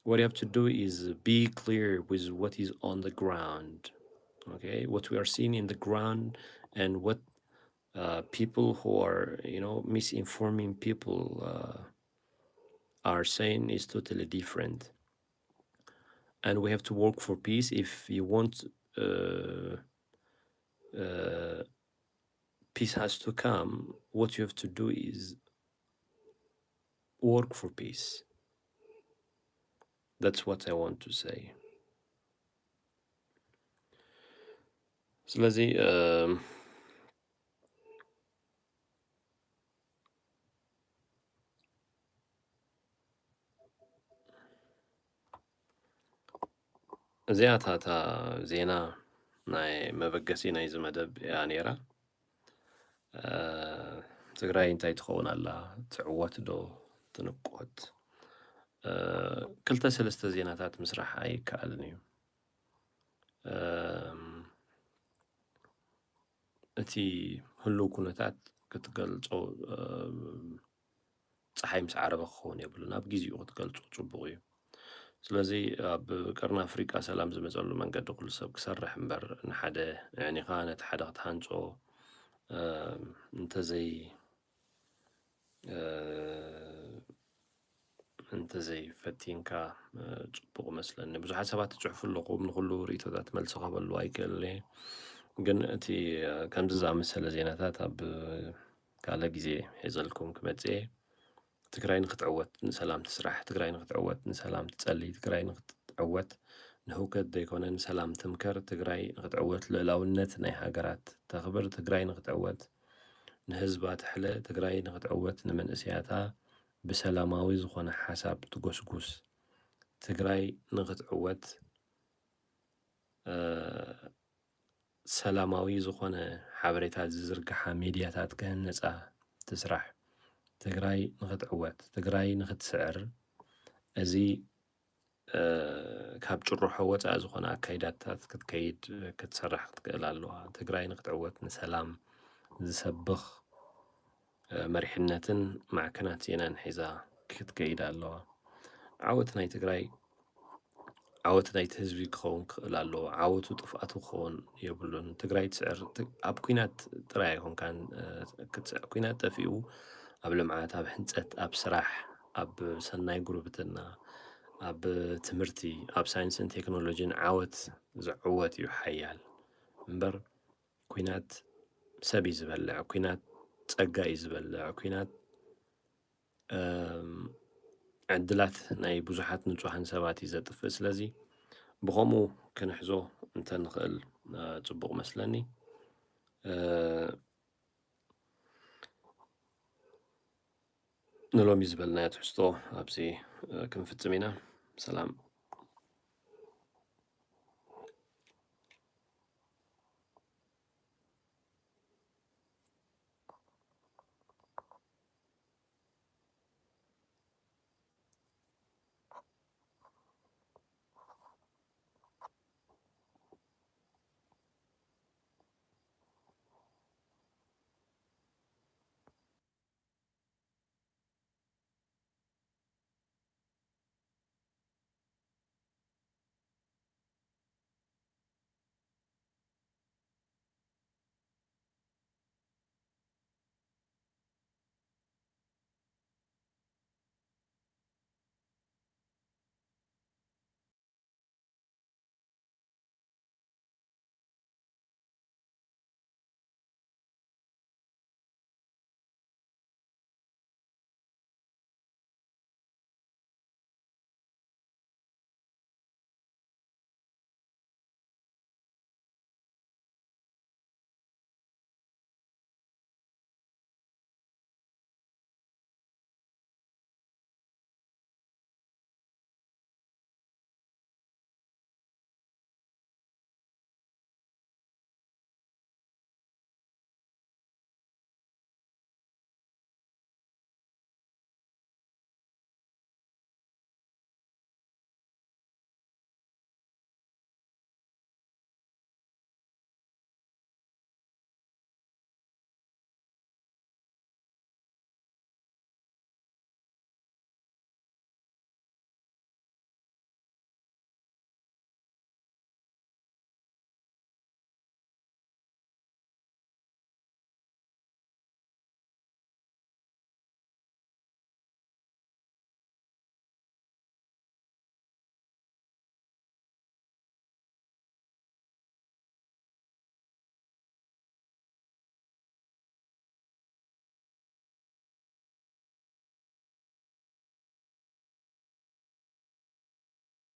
what you have to do is be clear with what is on the ground, okay? What we are seeing in the ground and what uh, people who are, you know, misinforming people uh, are saying is totally different. And we have to work for peace if you want uh, uh, peace has to come. What you have to do is work for peace. That's what I want to say. ስለዚ እዚኣታ እታ ዜና ናይ መበገሲ ናይዚ መደብ እያ ነይራ። ትግራይ እንታይ ትኸውን ኣላ? ትዕወት ዶ ትንቆት? ክልተ ሰለስተ ዜናታት ምስራሕ ኣይከኣልን እዩ። እቲ ህሉው ኩነታት ክትገልጾ፣ ጸሓይ ምስ ዓረበ ክኸውን የብሉን። ኣብ ግዜኡ ክትገልጾ ጽቡቕ እዩ። ስለዚ ኣብ ቀርኒ ኣፍሪቃ ሰላም ዝመጸሉ መንገዲ ኩሉ ሰብ ክሰርሕ እምበር፣ ንሓደ ኣዕኒኻ ነቲ ሓደ ክትሃንጾ እንተዘይ እንተዘይፈቲንካ ጽቡቕ መስለኒ። ብዙሓት ሰባት ትጽሕፉ ኣለኹም፣ ንኹሉ ርእይቶታት መልሲ ክህበሉ ኣይክእልን እየ። ግን እቲ ከምዚ ዝኣመሰለ ዜናታት ኣብ ካልእ ግዜ ሒዘልኩም ክመጽእ እየ። ትግራይ ንክትዕወት ንሰላም ትስራሕ፣ ትግራይ ንክትዕወት ንሰላም ትጸሊ፣ ትግራይ ንክትዕወት ንህውከት ዘይኮነ ንሰላም ትምከር፣ ትግራይ ንክትዕወት ልእላውነት ናይ ሃገራት ተኽብር፣ ትግራይ ንክትዕወት ንህዝባ ትሕለ፣ ትግራይ ንክትዕወት ንመንእሰያታ ብሰላማዊ ዝኾነ ሓሳብ ትጎስጉስ፣ ትግራይ ንክትዕወት ሰላማዊ ዝኾነ ሓበሬታ ዝዝርግሓ ሚድያታት ክህነፃ ትስራሕ። ትግራይ ንክትዕወት፣ ትግራይ ንክትስዕር፣ እዚ ካብ ጭርሖ ወፃኢ ዝኾነ ኣካይዳታት ክትከይድ ክትሰርሕ ክትክእል ኣለዋ። ትግራይ ንክትዕወት ንሰላም ዝሰብኽ መሪሕነትን ማዕከናት ዜናን ሒዛ ክትከይድ ኣለዋ። ዓወት ናይ ትግራይ ዓወት ናይቲ ህዝቢ ክኸውን ክኽእል ኣለዎ። ዓወቱ ጥፍኣቱ ክኸውን የብሉን። ትግራይ ትስዕር ኣብ ኩናት ጥራይ ኣይኮንካን ክትስዕር። ኩናት ጠፊኡ ኣብ ልምዓት፣ ኣብ ሕንፀት፣ ኣብ ስራሕ፣ ኣብ ሰናይ ጉርብትና፣ ኣብ ትምህርቲ፣ ኣብ ሳይንስን ቴክኖሎጂን ዓወት ዝዕወት እዩ ሓያል እምበር ኩናት ሰብ እዩ ዝበልዕ፣ ኩናት ፀጋ እዩ ዝበልዕ፣ ኩናት ዕድላት ናይ ብዙሓት ንፁሃን ሰባት እዩ ዘጥፍእ። ስለዚ ብኸምኡ ክንሕዞ እንተንኽእል ፅቡቕ መስለኒ። ንሎሚ ዝበልናዮ ትሕዝቶ ኣብዚ ክንፍፅም ኢና። ሰላም።